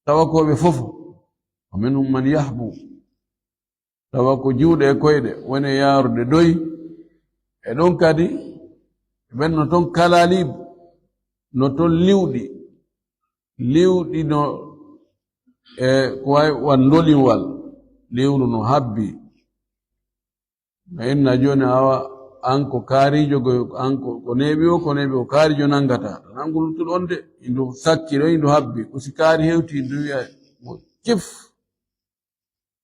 tawa ko ɓe fofo. Wa minhum man yahbu. Tawa ko juuɗe e koyɗe woni e yaarude doy. E ɗon kadi, ɓen no ton kalalib, no ton liwɗi. Liwɗi no e ko wayi wan ndolinwal. Liwru no habbi. No inna jooni awa an ko kaarijo go, an ko, ko neeɓi o, ko neeɓi o kaarijo nangata. Nangol luttuɗo on de, indu sakki ɗo, indu habbi. Ko si kaari hewti, indu wi'a mo cif.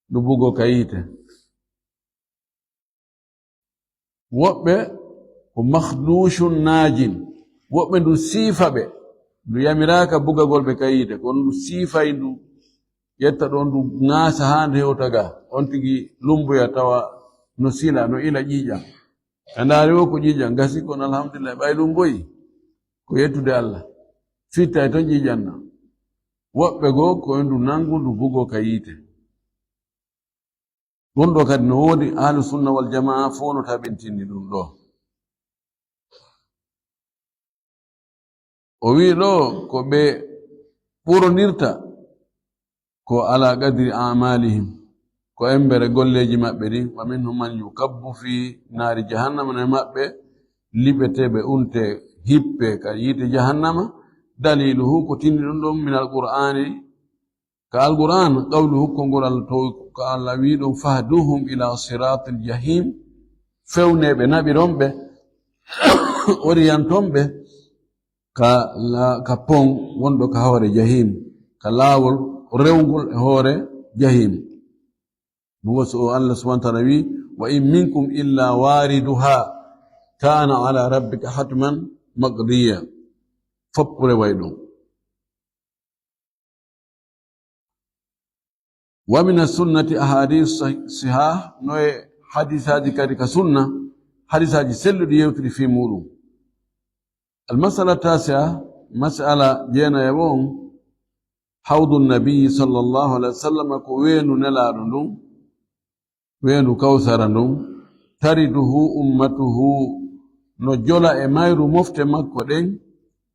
Ndu bugo ka yiite. Woɓɓe ko makhdushun najin. Woɓɓe ndu siifa ɓe. Ndu yamiraaka bugagol ɓe ka yiite. Kono ndu siifay ndu. Ƴetta ɗon ndu ŋaasa haa nde hewta ga. On tigi lumboya tawa no sila, no ila ƴiiƴam. A ndaari o ko ƴiiƴam gasi, kono alhamdulillah, ɓay lumboyi. Ko yettude Allah. Fittay ton ƴiiƴam na. Woɓɓe goo ko e ndu nangu ndu bugo ka yiite. Ɗum ɗo kadi no woodi, Ahlu Sunna wal Jamaa fof no tabintini ɗum ɗo. O wi'i ɗo ko ɓe ɓurondirta ko ala qadri a'malihim, ko embere golleeji maɓɓe ɗin. Wa minhum man yukabbu fi naari jahannama, no e maɓɓe liɓeteeɓe unte hippe ka yiite jahannama. Daliluhu ko tindi ɗum ɗum min alqur'ani, ka alqur'an, qawluhu, konngol Allah to, ko Allah wi'i ɗum, fahduhum ila siratil jahim, fewneeɓe, naɓiron ɓe, orienton ɓe ka la-, ka pon wonɗo ka hoore jahim, ka laawol rewngol e hoore jahim. Ɗum waɗi so Allah subhanahu wa ta'ala wi'i, wa in minkum illa wariduha kana ala rabbika hatman maqdiya. Fof reway ɗum. Wa mina sunnati ahadith sah-, sihah, no e hadisaaji kadi ka sunna, hadisaaji selluɗi yewtiri fii muuɗum. Al masala tasi'a, masala jeenayaɓo on, hawdu nabi sallallahu alaihi wasallam, ko weendu nelaaɗo ndun, weendu Kawsara ndun, tariduhu ummatuhu, no jola e mayru mofte makko ɗen,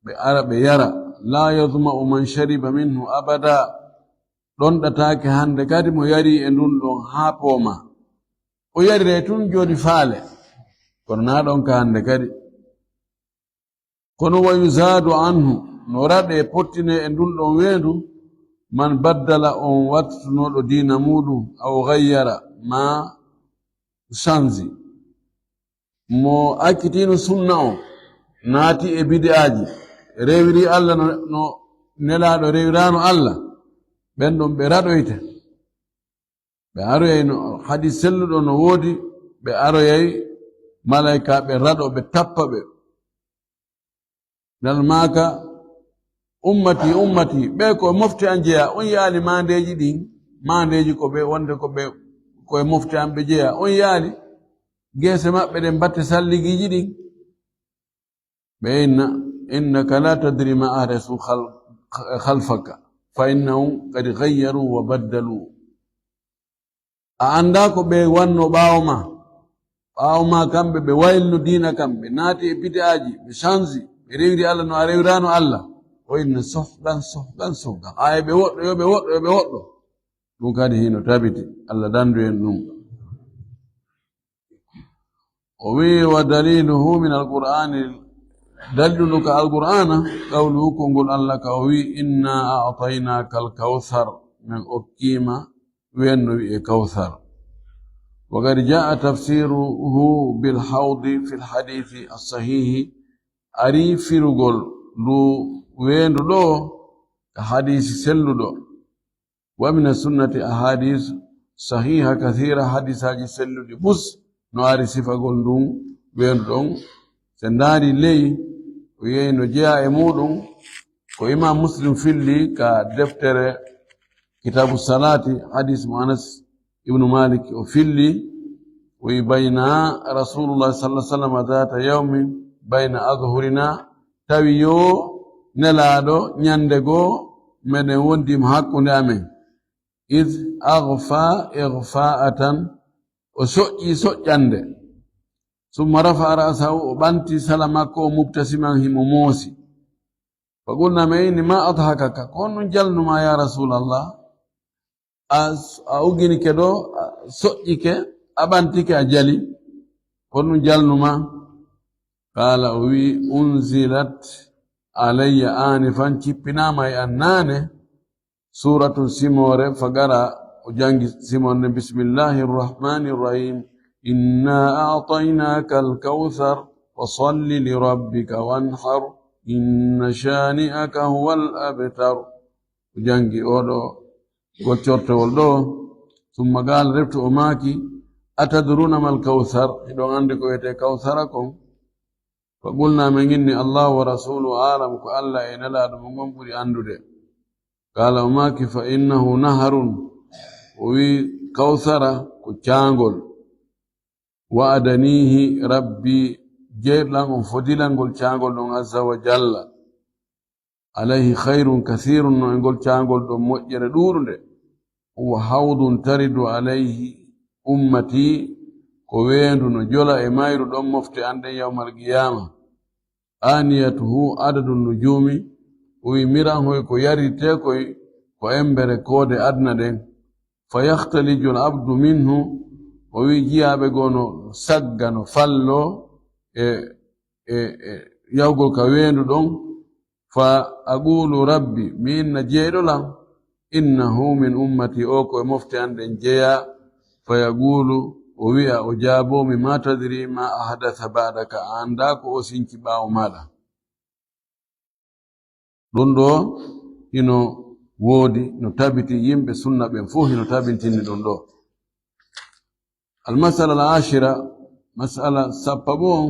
ɓe ara ɓe yara. La yazma'u man shariba minhu abada, ɗonɗataake hande kadi mo yari e ndun ɗon haa pooma. O yariray tun jooni faale, kono naa ɗon ka hande kadi. Kono wa yuzaadu anhu, no raɗe pottine e ndun ɗon weendu, man baddala, on wattunoɗo diina muuɗum, aw ghayyara, ma sanzi. Mo accitino sunna on, naati e bid'aaji, rewiri Allah no, no nelaaɗo rewirano Allah, ɓen ɗon ɓe raɗoyte. Ɓe aroyay no, hadis selluɗo no woodi, ɓe aroyay malaa'ikaaɓe raɗo, ɓe tappa ɓe. Ngal maaka, ummati, ummati, ɓe ko e mofte an jeyaa, on yaali maandeeji ɗin, maandeeji ko ɓe, wonde ko ɓe, ko e mofte an ɓe jeyaa, on yaali, geese maɓɓe ɗen mbatte salligiiji ɗin. Ɓe inna, innaka la tadri ma ahdasu khal-, khalfaka, fa innahum qad ghayyaru wa baddalu. A anndaa ko ɓe wanno ɓaawo ma. Ɓaawo ma kamɓe ɓe waylino diina kam, ɓe naati e bid'aaji, ɓe change, ɓe rewiri Allah no a rewirano Allah. O inna sohgan, sohgan, sohgan. Haa e ɓe woɗɗo, yo ɓe woɗɗo, yo ɓe woɗɗo. Ɗum kadi hino tabiti. Allah dandu en ɗum. O wi'i, wa daliluhu min alqur'ani, dalilu ndu ka alqur'ana, qawluhu, konngol Allah ka o wi'i, inna a'taynaka alkawthar, min okkiima weendu wi'e Kawsar. Wa qad jaa'a tafsiruhu bil hawdi fil hadithi as-sahihi, ari firugol ndu weendu ɗo ka hadiisi selluɗo. Wa min as-sunnati ahadith sahiha kathira, hadisaaji selluɗi bus no ari sifagol ndun weendu ɗon. Se ndaari ley, o yehi no jeyaa e muuɗum, ko Imam Muslim filli ka deftere Kitabu Salati, hadis mo Anas ibnu Malik o filli, o wi, "Bayna Rasulullah sallallahu alaihi wasallam dhata yawmin bayna adhhurina," tawi yo Nelaaɗo ñande goo meɗen wondi mo hakkunde amen. "Idh aghfa ighfa'atan," o soƴƴi soƴƴande. "Summa rafa'a ra'sahu," o ɓanti sala makko o, "mubtasiman," himo moosi. "Fa qulna," men inni, "Ma adhakaka, ko honɗum jalnuma ya Rasulallah? A, a uginike ɗo, a soƴƴike, a ɓantike, a jali. Ko honɗum jalnuma?" Qala, o wi, "Unzilat alayya anifan," cippinaama e an naane, Suuratul Simoore, fa qara, o janngi simoore nden, "Bismillahi rrahmani rrahim. Inna a'taynaka al-kawthar, fa salli li rabbika wanhar, inna shani'aka huwa al-abtar." O janngi oɗo, ngol cortewol ɗo. Summa qala, refti o maaki, "Atadruna mal kawthar? Hiɗon anndi ko wiyetee kawsara kon?" Fa qulna, men inni, "Allahu wa rasuluhu a'lam," ko Alla e Nelaaɗo mun on ɓuri anndude. Qala, o maaki, "Fa innahu naharun," o wi, "Kawsara ko caangol. Wa'adanihi rabbi, jeyɗo lan on fodilangol caangol ɗon, azza wa jalla. Alayhi khayrun kathirun, no e ngol caangol ɗon moƴƴere ɗuuɗunde. Huwa hawdun taridu alayhi ummati, ko weendu no jola e mayru ɗon mofte an ɗen yawmal qiyaama. Aniyatuhu adadu nujumi," o wi, "miran hoy ko yarirtee koy ko embere koode aduna ɗen. Fa yakhtaliju al abdu minhu," o wi, "jiyaaɓe goo no sagga, no fallo e, e, e yahugol ka weendu ɗon. Fa aqulu, rabbi, mi inna jeyɗo lan, innahu min ummati, o ko e mofte an ɗen jeyaa. Fa yaqulu, o wi'a, o jaaboo mi, ma tadri ma ahdatha ba'daka, a anndaa ko o sinci ɓaawo maaɗa." Ɗun ɗoo hino woodi, no tabiti, yimɓe sunna ɓen fow hino tabintinni ɗun ɗoo. Al-mas'ala al-ashira, mas'ala sappo e go'o,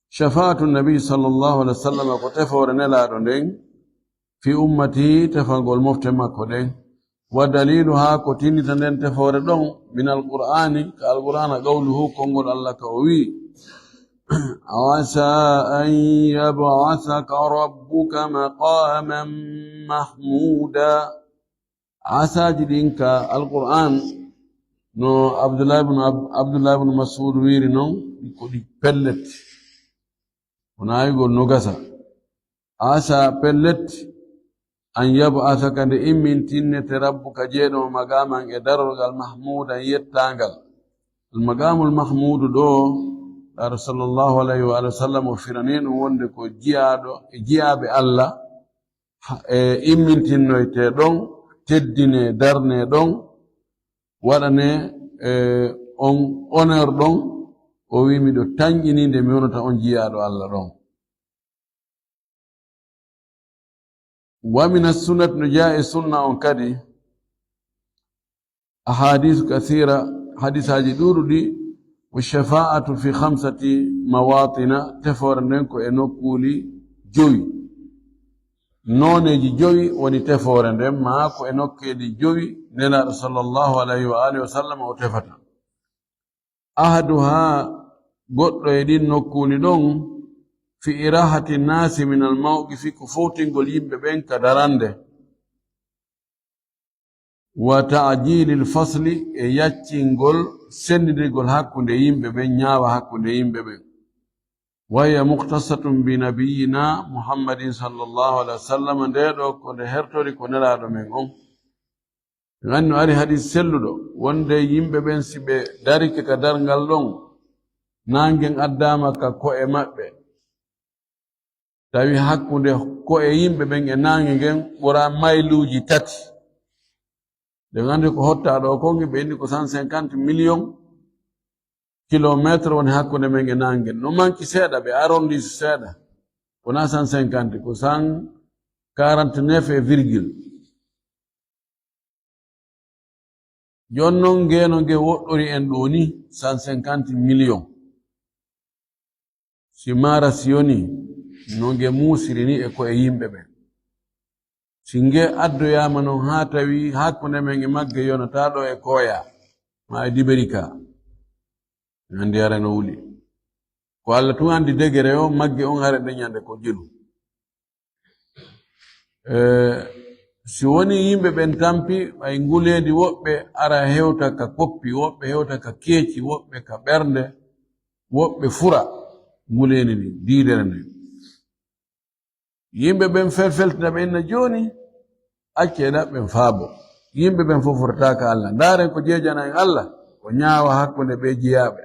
shafa'atu nabi sallallahu alaihi wasallam, ko tefoore Nelaaɗo nden, fi ummati, tefagol mofte makko ɗen. Wa daliluha, ko tinnita nden tefoore ɗon, min al-Qur'ani, ka al-Qur'ana, qawluhu, konngol Alla ka o wi, "Asa an yab'athaka rabbuka maqaman mahmuda." Asaaji ɗin ka Alqur'aan, no Abdullah ibn Ab-, Abdullah ibn Mas'ud wiiri non, ko ɗi pellet. Ko naayugol no gasa. Asa pellet, an yab'athaka, nde immintinnete, rabbuka, jeyɗo ma, maqaman, e darorgal, mahmudan, yettaangal. Al maqamul mahmudu ɗo, Laaɗo sallallahu alayhi wa alihi wa sallam o firani ɗum wonde ko jiyaaɗo e jiyaaɓe Allah, ha, e immintinnoyte ɗon, teddine, darne ɗon, waɗane, e, on honneur ɗon, o wi, miɗo tanƴini nde mi wonata on jiyaaɗo Allah ɗon. Wa min as-sunnat, no jaa e sunna on kadi, ahadith kathira, hadisaaji ɗuuɗuɗi, wa shafa'atu fi khamsati mawatina, tefoore nden ko e nokkuuli jowi. Nooneeji jowi woni tefoore nden, maa ko e nokkeeli jowi Nelaaɗo sallallahu alayhi wa alihi wa sallam o tefata. Ahaduha, goɗɗo e ɗin nokkuuli ɗon, fi irahati nnaasi min al mawqifi, ko fowtingol yimɓe ɓen ka darande. Wa ta'jilil fasli, e yaccingol, senndirgol hakkunde yimɓe ɓen, ñaawa hakkunde yimɓe ɓen. Wa hiya mukhtassatun bi nabiyyina Muhammadin sallallahu alayhi wa sallam, nde ɗo ko nde hertori ko Nelaaɗo men on. En anndi no ari hadis selluɗo, wonde yimɓe ɓen, si ɓe darike ka darngal ɗon, naangen addaama ka ko'e maɓɓe, tawi hakkunde ko'e yimɓe ɓen e naange ngen ɓura mayluuji tati. Ɗen anndi ko hottaa ɗo kon, ɓe inni ko cent cinquante millions kilomètres woni hakkunde men e naange ngen. No manki seeɗa, ɓe arrondisse seeɗa. Wonaa cent cinquante, ko cent quarante-neuf e virgule. Jooni non, ngeeno nge woɗɗori en ɗoo ni, cent cinquante millions. Si maara si yoni, no nge muusiri ni e ko'e yimɓe ɓen. Si nge addoyaama non haa tawi hakkunde men e magge yonataa ɗoo e kooya, maa e diberi ka. Anndi hara no wuli. Ko Alla tun anndi degere o magge on, hara nde ɲande ko jelu. Eh, si woni yimɓe ɓen tampi, ɓay nguleendi woɓɓe ara hewta ka koppi, woɓɓe hewta ka keeci, woɓɓe ka ɓernde, woɓɓe fura nguleendi ndin, diidere nden. Yimɓe ɓen felfeltina ɓe inna jooni, accee ɗaɓɓen faabo. Yimɓe ɓen fow furtaaka Alla. Ndaaren ko jeejana en Alla, ko ɲaawa hakkunde ɓee jiyaaɓe.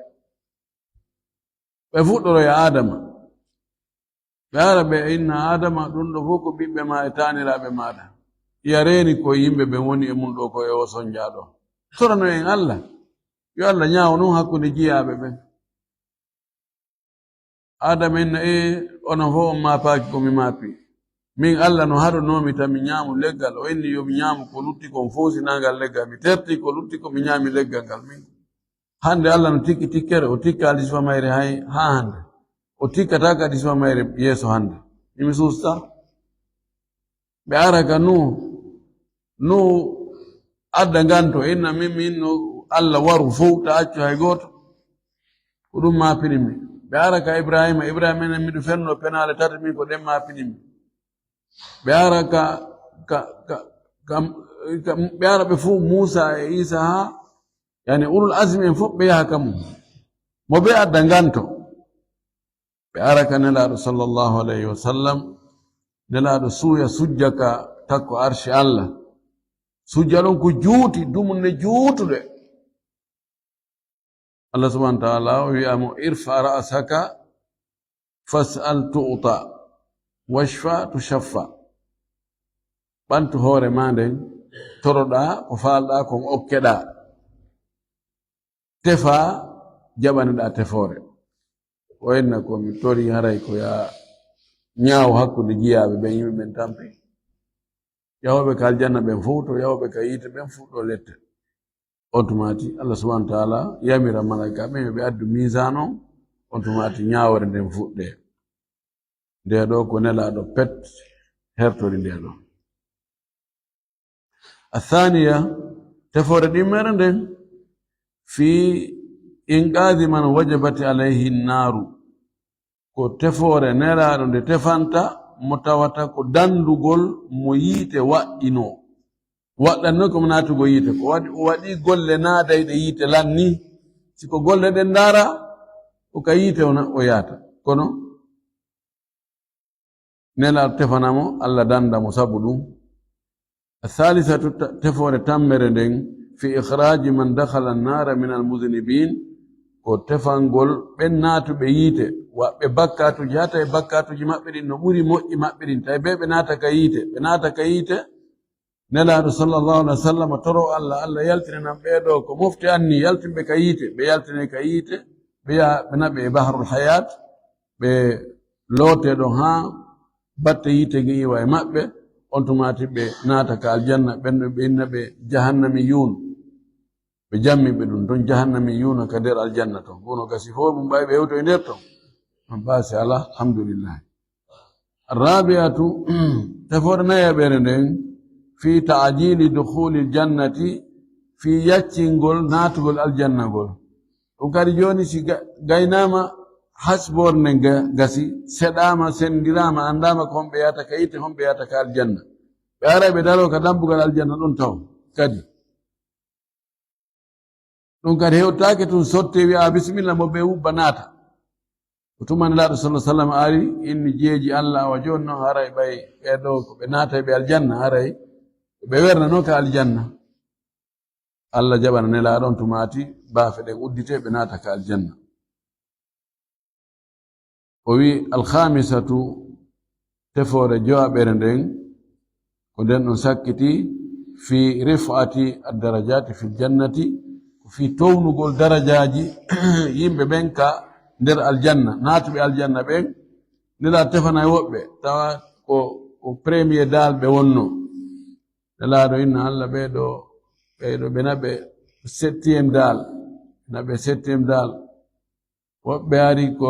Ɓe fuɗɗoroya Aadama. Ɓe ara ɓe inna Aadama, ɗun ɗoo fow ko ɓiɓɓe maa e taaniraaɓe maaɗa. Iya reeni ko yimɓe ɓen woni e mun ɗoo ko e oo sonjaa ɗoo. Torano en Alla. Yo Alla ɲaawo non hakkunde jiyaaɓe ɓen. Aadama inna, ee, onon fow on maapaaki ko mi maapi. Min Alla no haɗonoomi tan mi ɲaamu leggal. O inni yo mi ɲaamu ko lutti kon fow, si naa ngal leggal. Mi terti ko lutti kon, mi ɲaami leggal ngal. Min hande Alla no tikki tikkere, o tikkaali sifa mayre hay haa hande. O tikkataa kadi sifa mayre yeeso hande. Imi suusta. Ɓe ara ka Nuhu. Nuhu adda nganto, inna min, min no Alla waru fow, ta accu hay gooto. Ko ɗun maapini mi. Ɓe ara ka Ibraahiima, Ibraahiima inna miɗo fenno penaale tati min ko ɗen maapini mi. Ɓe ara ka, ka, ka, ka, ka, ɓe ara ɓe fow Muusa e Iisa haa, yani ulul azmi en fow ɓe yaha ka mun. Mo ɓe adda nganto. Ɓe ara ka Nelaaɗo sallallahu alayhi wa sallam, Nelaaɗo suuya sujja ka takko arshi Alla. Sujja ɗon ko juuti, dumunne juutuɗe. Allah subhanahu wa ta'ala o wi'a mo, "Irfa ra'saka fas'al tu'ta, washfa tushaffa." Ɓantu hoore maa nden, toroɗaa ko faalɗaa kon okkeɗaa. Tefaa, jaɓaneɗaa tefoore. O inna ko mi tori haray ko ya ɲaawo hakkunde jiyaaɓe ɓen, yimɓe ɓen tampi. Yahooɓe ka aljanna ɓen fow to, yahooɓe ka yiite ɓen fow ɗo lette. On tumaati, Allah subhanahu wa ta'ala yamira malaika ɓen yo ɓe addu miisaan on, on tumaati ɲaawore nden fuɗɗee. Nde ɗo ko Nelaaɗo pet hertori nde ɗo. Athaniya, tefoore ɗimmere nden, fi inqaadi man wajabati alayhi naaru. Ko tefoore Nelaaɗo nde tefanta mo tawata ko dandugol mo yiite waɗɗinoo. Waɗɗannoo ko mo naatugol yiite, ko waɗi, o waɗi golle naadayɗe yiite lanni. Si ko golle ɗen ndaara, ko ka yiite o na-, o yaata. Kono Nelaaɗo tefana mo, Allah danda mo sabu ɗum. Athalisatu, ta-, tefoore tammere nden, fi ikhraaji man dakhala an-naara min al-mudhnibin, ko tefangol ɓen naatuɓe yiite, waɗɓe bakkaatuuji, haa tawi bakkaatuuji maɓɓe ɗin no ɓuri moƴƴi maɓɓe ɗin, tawi ɓe, ɓe naata ka yiite, ɓe naata ka yiite, Nelaaɗo sallallahu alaihi wa sallam toro Allah, Allah yaltinanan ɓee ɗoo ko mofte anni, yaltinɓe ka yiite, ɓe yaltine ka yiite, ɓe yaha, ɓe naɓe e bahrul hayat, ɓe loote ɗon haa batte yiite nge iwa e maɓɓe, on tumaati ɓe naata ka aljanna, ɓen ɗon ɓe inna ɓe jahannamiyuun. Ɓe jammi ɓe ɗum ton jahannamiyuuna ka nder aljanna ton. Kono gasi fof mum ɓay ɓe hewto e nder ton. On baasi alaa, alhamdulillah. Rabi'atu, tefoore nayaɓere nden, fi ta'jili dukhulil jannati, fi yaccingol naatugol aljanna ngol. Ɗum kadi jooni si ga-, gaynaama hasboore nden ga-, gasi, seɗaama, senndiraama, anndaama ko homɓe yahata ka yiite, homɓe yahata ka aljanna. Ɓe aray ɓe daroo ka dambugal aljanna ɗon taw kadi. Ɗum kadi hewtaake tun sotte wi'a, "Bisimilla, mo ɓe wubba naata." Ko tuma Nelaaɗo sallallahu alaihi wa sallam ari, inni jeeji Allah, awa jooni noon haray ɓay ɓee ɗoo ko ɓe naatay ɓe aljanna, haray ɓe wernanoo ka aljanna. Allah jaɓana Nelaaɗo on tumaati, baafe ɗen udditee, ɓe naata ka aljanna. O wi, "Alkhamisatu, tefoore jowaɓere nden, ko nden ɗon sakkiti fi rif'ati ad-darajati fil jannati, ko fi townugol darajaaji yimɓe ɓen ka nder aljanna, naatuɓe aljanna ɓen, Nelaaɗo tefana e woɓɓe, tawa ko, ko premier dal ɓe wonno." Nelaaɗo inna Allah ɓee ɗoo, ɓee ɗoo ɓe naɓe Septième daal, na ɓe septième daal. Woɓɓe ari ko,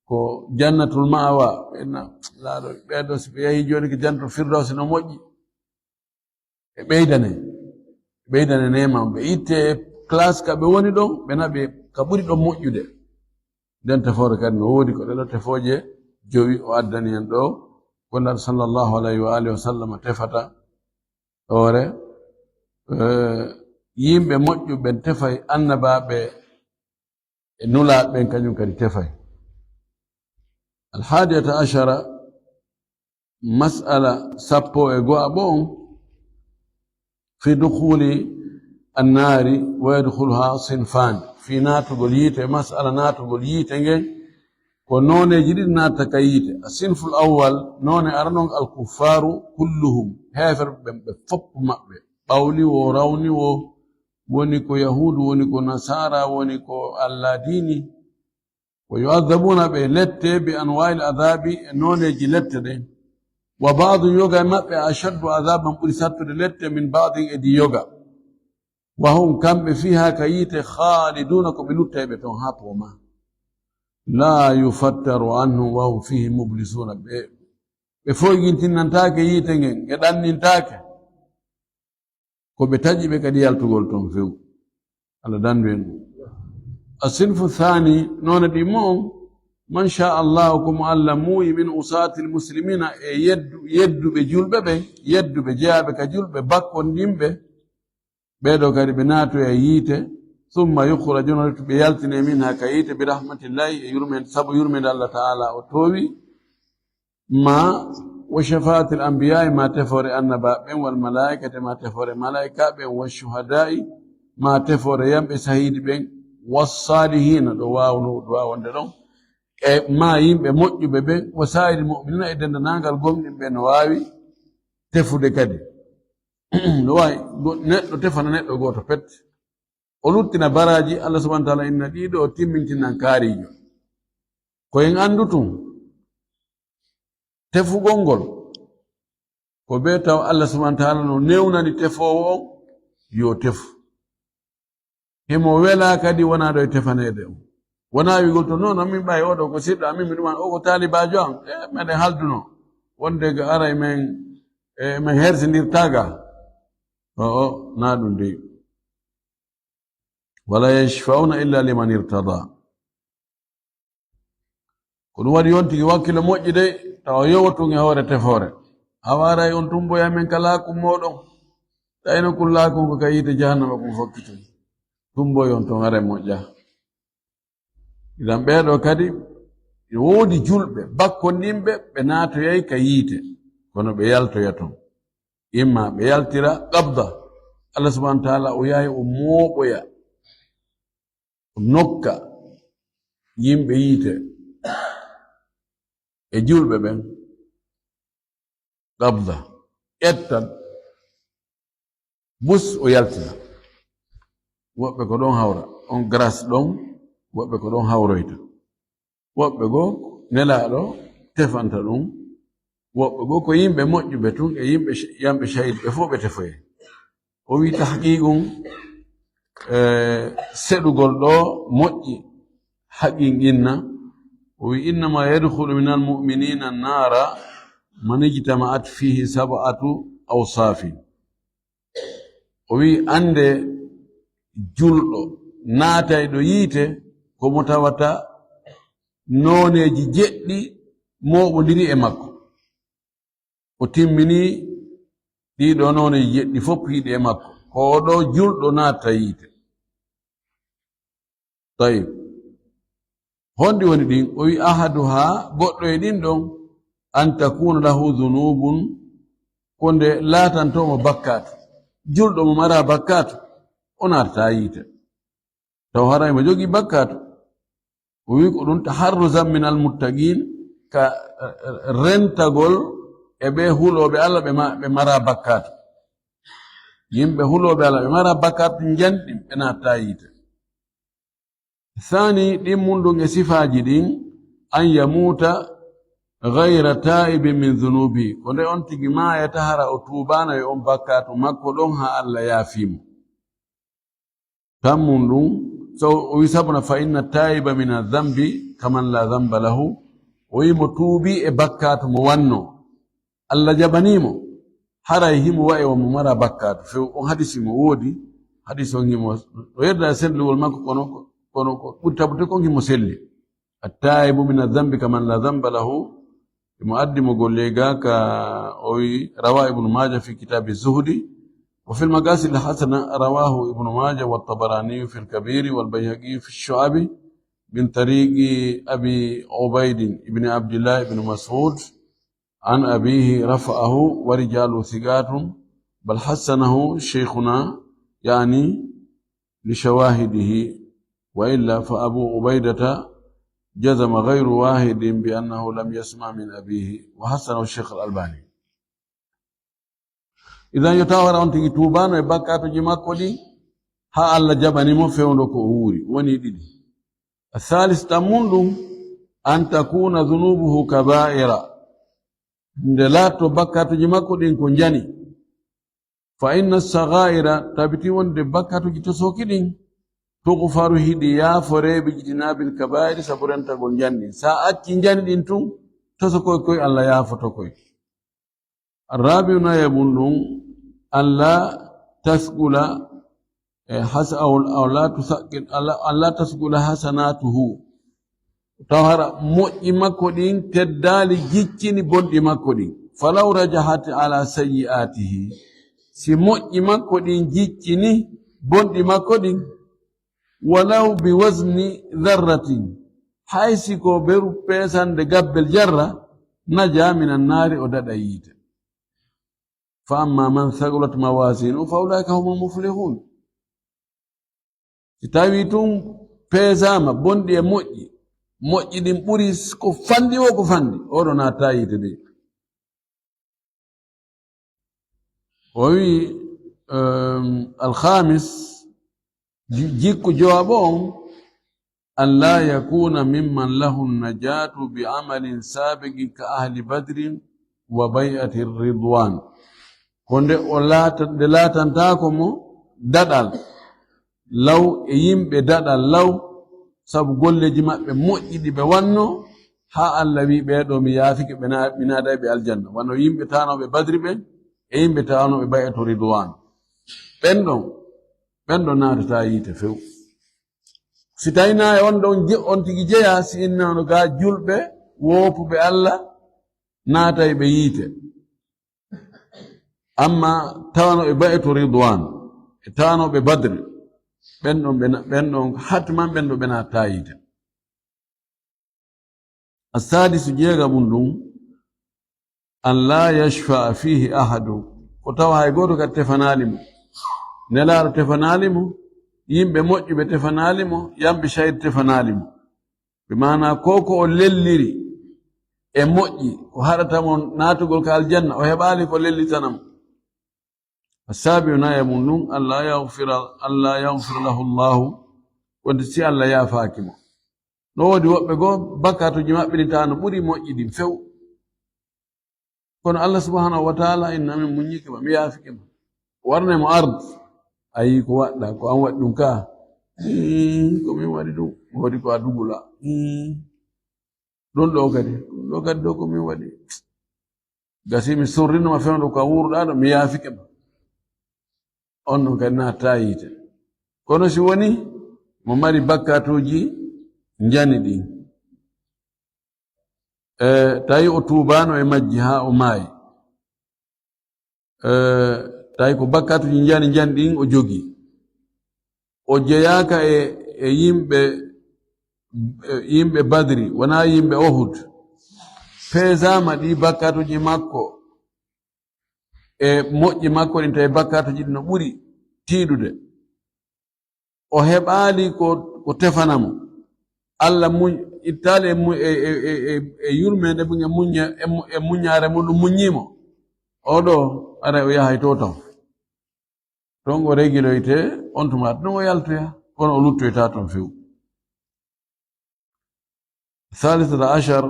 ko jannatul ma'wa, ɓe na, laaɗo, ɓe ɗo si ɓe yahi jooni ko jannatul firdawsi no moƴƴi. Ɓe ɓeydane, ɓe ɓeydane neema, ɓe itte e classe ka ɓe woni ɗon, ɓe naɓe ka ɓuri ɗon moƴƴude. Nden tefoore kadi no woodi ko ɗeɗo tefooje jowi o addani en ɗo, ko nder sallallahu alayhi wa alihi wa sallam tefata hoore, eh, yimɓe moƴƴuɓe tefay annabaaɓe e nulaaɓe ɓen kañum kadi tefay. Alhaadiyata ashara, mas'ala sappo e go'aɓo on, fi dukhuli annaari wa yadkhuluha sinfan, fi naatugol yiite, mas'ala naatugol yiite ngen, ko nooneeji ɗiɗi naata ka yiite. A sinful awwal, noone aranon, al kuffaaru kulluhum, heeferɓe ɓen ɓe fopp maɓɓe, ɓawli wo, rawni wo, woni ko yahuudu, woni ko nasaara, woni ko allah diini. Wa yu'adhabuna, ɓe lette, bi anwa'il adhabi, e nooneeji lette ɗen. Wa ba'dun, yoga e maɓɓe, ashaddu adhaban, ɓuri sattude lette, min ba'din, e di yoga. Wa hum, kamɓe, fiha, ka yiite, khaliduna, ko ɓe luttayɓe ton haa pooma. La yufattaru anhum wa hum fihi mublisuna, ɓe, ɓe foygintinnantaake yiite ngen, nge ɗannintaake. Ko ɓe taƴi ɓe kadi yaltugol ton few. Allah dandu en ɗum. Asinfu thani, noone ɗimmo on, man sha Allahu, ko mo Allah muuyi, min usaatil muslimina, e yeddu-, yedduɓe julɓe ɓen, yedduɓe jeyaaɓe ka julɓe, bakkondinɓe, ɓee ɗoo kadi ɓe naatoya yiite, summa yukhrajuna, ɓe yaltine minha ka yiite, bi rahmatillahi, e yurmende, sabu yurmende Allah Ta'ala o toowi, ma wa shafaatil anbiya'i, ma tefoore annabaaɓe ɓen, wal malaa'ikati, ma tefoore malaa'ikaaɓe ɓen, wa shuhadaa'i, ma tefoore yamɓe sahiidi ɓen, was saalihiina, ɗo waawno, ɗo waawonde ɗon, e ma yimɓe moƴƴuɓe ɓen, wa saa'iril mu'miniina, e denndaangal gomɗinɓe no waawi tefude kadi. No waawi go-, neɗɗo tefana neɗɗo gooto pet. O luttina baraaji, Allah subhanahu wa ta'ala inna ɗiɗo, o timmintinan kaariijo. Ko en anndu tun, tefugol ngol, ko bee taw Allah subhanahu wa ta'ala no newnani tefoowo on, yo tefu. Himo welaa kadi wonaa ɗo e tefaneede on. Wonaa wi'gol to, "Non, non, min ɓay oɗo ko siɗɗo amin, mi ɗuman, o ko taalibaajo am." E, meɗen halduno wonde ga aray men, e, men hersindirtaa ga. O, o, naa ɗum dey. Wala yashfa'una illa liman irtada. Ko ɗum waɗi on tigi wakkilo moƴƴi dey, tawa yowo tun e hoore tefoore. Awa aray on tumboya men ka laakun mooɗon. Tawi no kun laakun ko ka yiite jahannama kun fokkitun. Tumboy on ton aray moƴƴa. Idan ɓee ɗoo kadi, e woodi julɓe, bakkondinɓe, ɓe naatoyay ka yiite, kono ɓe yaltoya ton. Imma ɓe yaltira qabda. Allah subhanahu wa ta'ala o yahay o mooɓoya, o nokka yimɓe yiite e julɓe ɓen. Qabda. Ƴettan, bus o yaltina. Woɓɓe ko ɗon hawra, on grâce ɗon, woɓɓe ko ɗon hawroyta. Woɓɓe goo, Nelaaɗo tefanta ɗum. Woɓɓe goo, ko yimɓe moƴƴuɓe tun e yimɓe sh-, yamɓe shahid ɓe fof ɓe tefoye. O wi tahqiqun, eh, seɗugol ɗo moƴƴi, haqin inna. O wi, "Innama yadkhulu minal mu'minina nara man ijtama'at fihi sab'atu awsafin." O wi, "Annde julɗo naatayɗo yiite ko mo tawata nooneeji jeɗɗi mooɓondiri e makko." O timmini ɗiɗo nooneeji jeɗɗi fof hiɗi e makko. Ko o ɗo julɗo naatta yiite. Tayyib. Honɗi woni ɗin? O wi, "Ahaduha, goɗɗo e ɗin ɗon, an takuna lahu dhunubun, ko nde laatanto mo bakkaatu." Julɗo mo mara bakkaatu, o naatata yiite. Taw haray mo jogii bakkaatu. O wi ko ɗum taharruzan min al muttaqin, ka, eh, rentagol e ɓe hulooɓe Allah ɓe ma-, ɓe mara bakkaatu. Yimɓe hulooɓe Allah ɓe mara bakkaatu njanɗi ɓe naatata yiite. Sani ɗin mun ɗum e sifaaji ɗin, an yamuta ghayra taibin min dhunubi, ko nde on tigi maayata hara o tuubaano e on bakkaatu makko ɗon haa Allah yaafii mo. Tammun ɗum, so o wi sabuna, "Fa inna taiba min adh-dhanbi kaman la dhanba lahu." O wi mo tuubi e bakkaatu mo wanno, Allah jaɓanii mo, haray himo wa'i o mo mara bakkaatu few. On hadisi mo woodi, hadisi on himo, o yerda e sellugol makko, kono, kono ko ɓuri tabude kon himo selli. "At-taibu min adh-dhanbi kaman la dhanba lahu." Himo addi mo golle ga ka o wi, rawa Ibnu Maaja fi kitaabi zuhdi, wa fil maqasid al-hasana rawahu Ibnu Maaja wa Tabarani fil Kabiri wal Bayhaqi fi Shu'abi min tariqi Abi Ubaydin ibn Abdillah ibn Mas'ud an abihi rafa'ahu wa rijaluhu thiqatun bal hassanahu shaykhuna, yani li shawahidihi, wa illa fa Abu Ubaydata jazama ghayru wahidin bi annahu lam yasma min abihi, wa hassanahu Shaykh Al-Albani. Idan yo taw hara on tigi tuubaano e bakkaatuji makko ɗin, haa Allah jaɓani mo fewndo ko o wuuri. Woni ɗiɗi. Athalis, tammun ɗum, an takuna dhunubuhu kabaira. Nde laatto bakkaatuji makko ɗin ko njani. Fa inna saghaira, tabiti wonde bakkaatuji tosooki ɗin, tughfaru, hiɗi yaafore, bi jitinabil kabairi, sabu rentagol njani ɗin. Sa acci njani ɗin tun, tosokoy koy Allah yaafoto koy. Arrabiu, nayaɓun ɗum, an la tasgula, e, has-, aw, aw la tusaqqil, an la, an la tasgula hasanatuhu. Taw hara moƴƴi makko ɗin teddaali jiccini bonɗi makko ɗin. Falaw rajahat ala sayyi'atihi. Si moƴƴi makko ɗin jiccini bonɗi makko ɗin, walaw bi wazni dharratin, hay si ko beru peesande gabbel jarra, naja minan naari, o daɗa yiite. Fa amma man thaqulat mawazinuhu fa ulaika humul muflihun. Si tawi tun peesaama bonɗi e moƴƴi, moƴƴi ɗin ɓuri s-, ko fanɗi o, ko fanɗi, oɗo naata yiite de. O wi, em, alhamis, ji-, jikku jowaɓo on, an la yakuna mimman lahu najatu bi amalin sabiqin ka ahli badrin wa bay'ati ridwan. Ko nde o laata-, nde laatantaako mo daɗal law e yimɓe daɗal law, sabu golleeji maɓɓe moƴƴi ɗi ɓe wanno, haa Allah wi ɓee ɗoo mi yaafike ɓe, na-, mi naada ɓe aljanna. Wano yimɓe taanooɓe Badri ɓen e yimɓe taanooɓe Bay'atu Ridwan. Ɓen ɗon, ɓen ɗon naatataa yiite few. Si tawi naa e on ɗon je-, on tigi jeyaa, si innaano gaa julɓe, woopuɓe Allah, naatay ɓe yiite. Amma tawanooɓe Bay'atu Ridwan, e tawanooɓe Badri, ɓen ɗon ɓe na-, ɓen ɗon hatman ɓen ɗon ɓe naatataa yiite. Assadisu, jeegaɓun ɗum, an laa yashfa'a fiihi ahadu, ko tawa hay gooto kadi tefanaali mo. Nelaaɗo tefanaali mo, yimɓe moƴƴuɓe tefanaali mo, yamɓe shahid tefanaali mo. Bi maanaa ko ko o lelliri e moƴƴi, ko haɗata mo naatugol ka aljanna, o heɓaali ko lellitana mo. Assaabi'u, nayaɓun ɗum, an laa yaghfira, an laa yaghfira lahu Allahu, wonde si Allah yaafaaki mo. No woodi woɓɓe goo, bakkaatuuji maɓɓe ɗin tawa no ɓuri moƴƴi ɗin few. Kono Allah subhanahu wa ta'ala inna min muññike ma, mi yaafike ma. Warne mo ard. Ayi ko waɗɗa, ko an waɗi ɗum ka. Hii, ko min waɗi ɗum. Woodi ko a dugula. Hii. Ɗum ɗo kadi, ɗum ɗo kadi ɗo ko min waɗi. Gasi mi sorrino ma fewndo ko a wuurɗaa ɗo, mi yaafike ma. On ɗon kadi naatataa yiite. Kono si woni mo mari bakkaatuuji njani ɗin, e, tawi o tuubaano e majji haa o maayi, e, tawi ko bakkaatuuji njani njani ɗin o jogii, o jeyaaka e, e yimɓe, e yimɓe Badri, wonaa yimɓe Uhud, peesaama ɗi bakkaatuuji makko e moƴƴi makko ɗin, tawi bakkaatuuji ɗin no ɓuri tiiɗude. O heɓaali ko, ko tefana mo. Allah muñ-, ittaali e mu-, e, e, e, e, e yurmeende mum, e muñña-, e mu-, e muññaare mum, ɗum muññii mo. Oo ɗoo, aray o yahay to taw. Ton o regiloyte, on tuma ɗum o yaltoya, kono o luttoyta ton few. Thalithata ashar,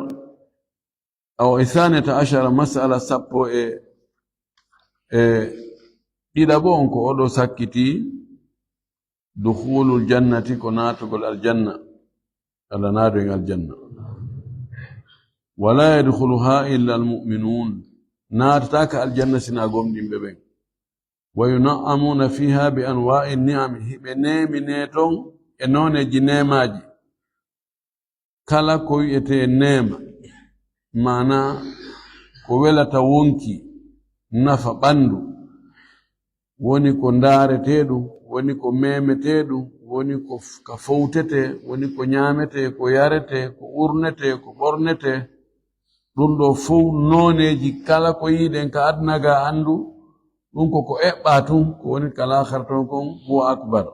aw e thaniyata ashara, masala sappo e, e ɗiɗaɓo on ko oɗo sakkiti, دخول الجنة ko naatugol aljanna. Allah naadu en aljanna. ولا يدخلها إلا المؤمنون. Naatataake aljanna sina gomɗinɓe ɓen. وينعمون فيها بأنواع النعم. Hiɓe neeminee ton e nooneeji neemaaji. Kala ko wi'etee neema, maanaa ko welata wonki, nafa ɓanndu, woni ko ndaareteeɗum, woni ko meemeteeɗum, woni ko f-, ka fowtetee, woni ko ñaametee, ko yaretee, ko urnetee, ko ɓornetee. Ɗum ɗoo fow nooneeji kala ko yi'uɗen ka aduna ga anndu, ɗum ko ko eɓɓaa tun, ko woni ka laakhara ton kon, huwa akbar.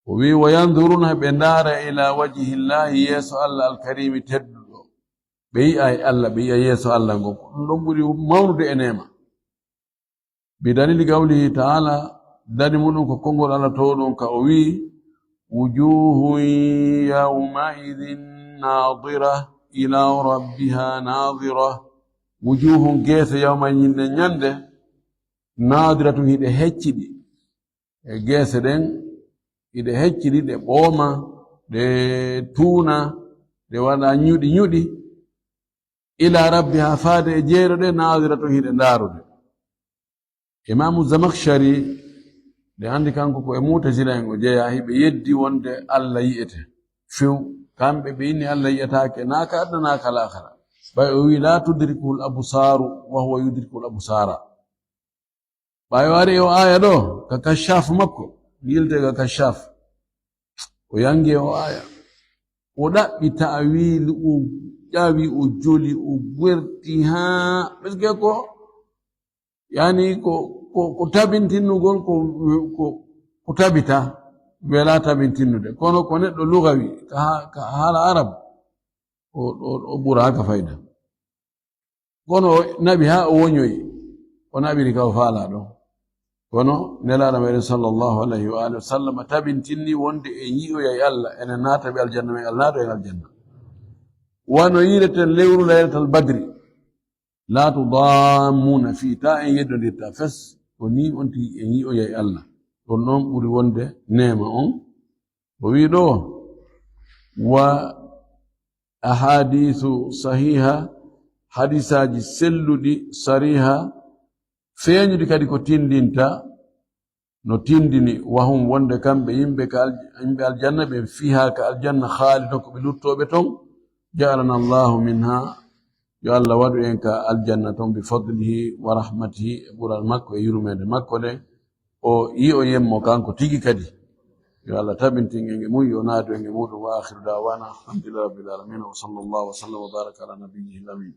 O wi'i, "وينظرون", ɓe ndaara, "إلى وجه الله", yeeso Allah alkarimi tedduɗo. Ɓe yi'ay Allah, ɓe yi'a yeeso Allah ngon. Ko ɗum ɗon ɓuri mawnude e neema. بدليل قوله تعالى, dali muɗum ko konngol Allah towɗon ka o wi'i, "وجوه يومئذ ناضرة إلى ربها ناظرة". Wujuhun, geese, yawma, ñinde, ñande, naadiratun, hiɗe hecciɗi. E geese ɗen, hiɗe hecciɗi, ɗe ɓooma, ɗe tuuna, ɗe waɗa ñuɗi ñuɗi. Ila rabbiha, faade e jeyɗo ɗe, naadiratun, hiɗe ndaarude. Imaamu Zamakhshari, ɗe anndi kanko ko e Mu'tazila en o jeyaa, hiɓe yeddi wonde Allah yi'ete. Few, kamɓe ɓe inni Allah yi'ataake, naa ka aduna, naa ka laakhara. Ɓay o wi'i, "لا تدركه الأبصار وهو يدرك الأبصار". Ɓay o ari o aya ɗo, ka Kashaf makko, yilte ka Kashaf. O yangi o aya. O ɗaɓɓi ta'wilu, o ƴawi, o joli, o werti haa, parce que ko, yani ko, ko, ko tabintinnugol, ko, ko, ko tabita, wela tabintinnude. Kono ko neɗɗo lugawi, ka ha-, ka haala Arab, o, o, o ɓura ka fayda. Kono o naɓi haa o woñoyi, o naɓiri ka o faalaa ɗon. Kono Nelaaɗo meɗen sallallahu alayhi wa alihi wa sallam tabintinni wonde en yi'oyay Allah, enen naata ɓe aljanna, men Allah naata en aljanna. Wano yi'ireten lewru Laylatal Badri, "لا تضامون فيه", ta en yeddondirta fes, ko ni on tigi en yi'oyay Allah. Ɗon ɗon ɓuri wonde neema on. O wi'i ɗo, "وأحاديث صحيحة", hadisaaji selluɗi, sariha, feeñuɗi kadi ko tindinta, no tindini, "وهم", wonde kamɓe yimɓe ka al-, yimɓe aljanna ɓen, "فيها", ka aljanna, "خالدون", ko ɓe luttooɓe ton. "جعلنا الله منها", yo Allah waɗu en ka aljanna ton, "بفضله ورحمته", e ɓural makko e yurmeende makko nden. O yi'oyemmo kanko tigi kadi. Yo Allah tabintin en e mum, yo naadu en e muɗum. وآخر دعوانا أن الحمد لله رب العالمين، وصلى الله وسلم وبارك على نبيه الأمين.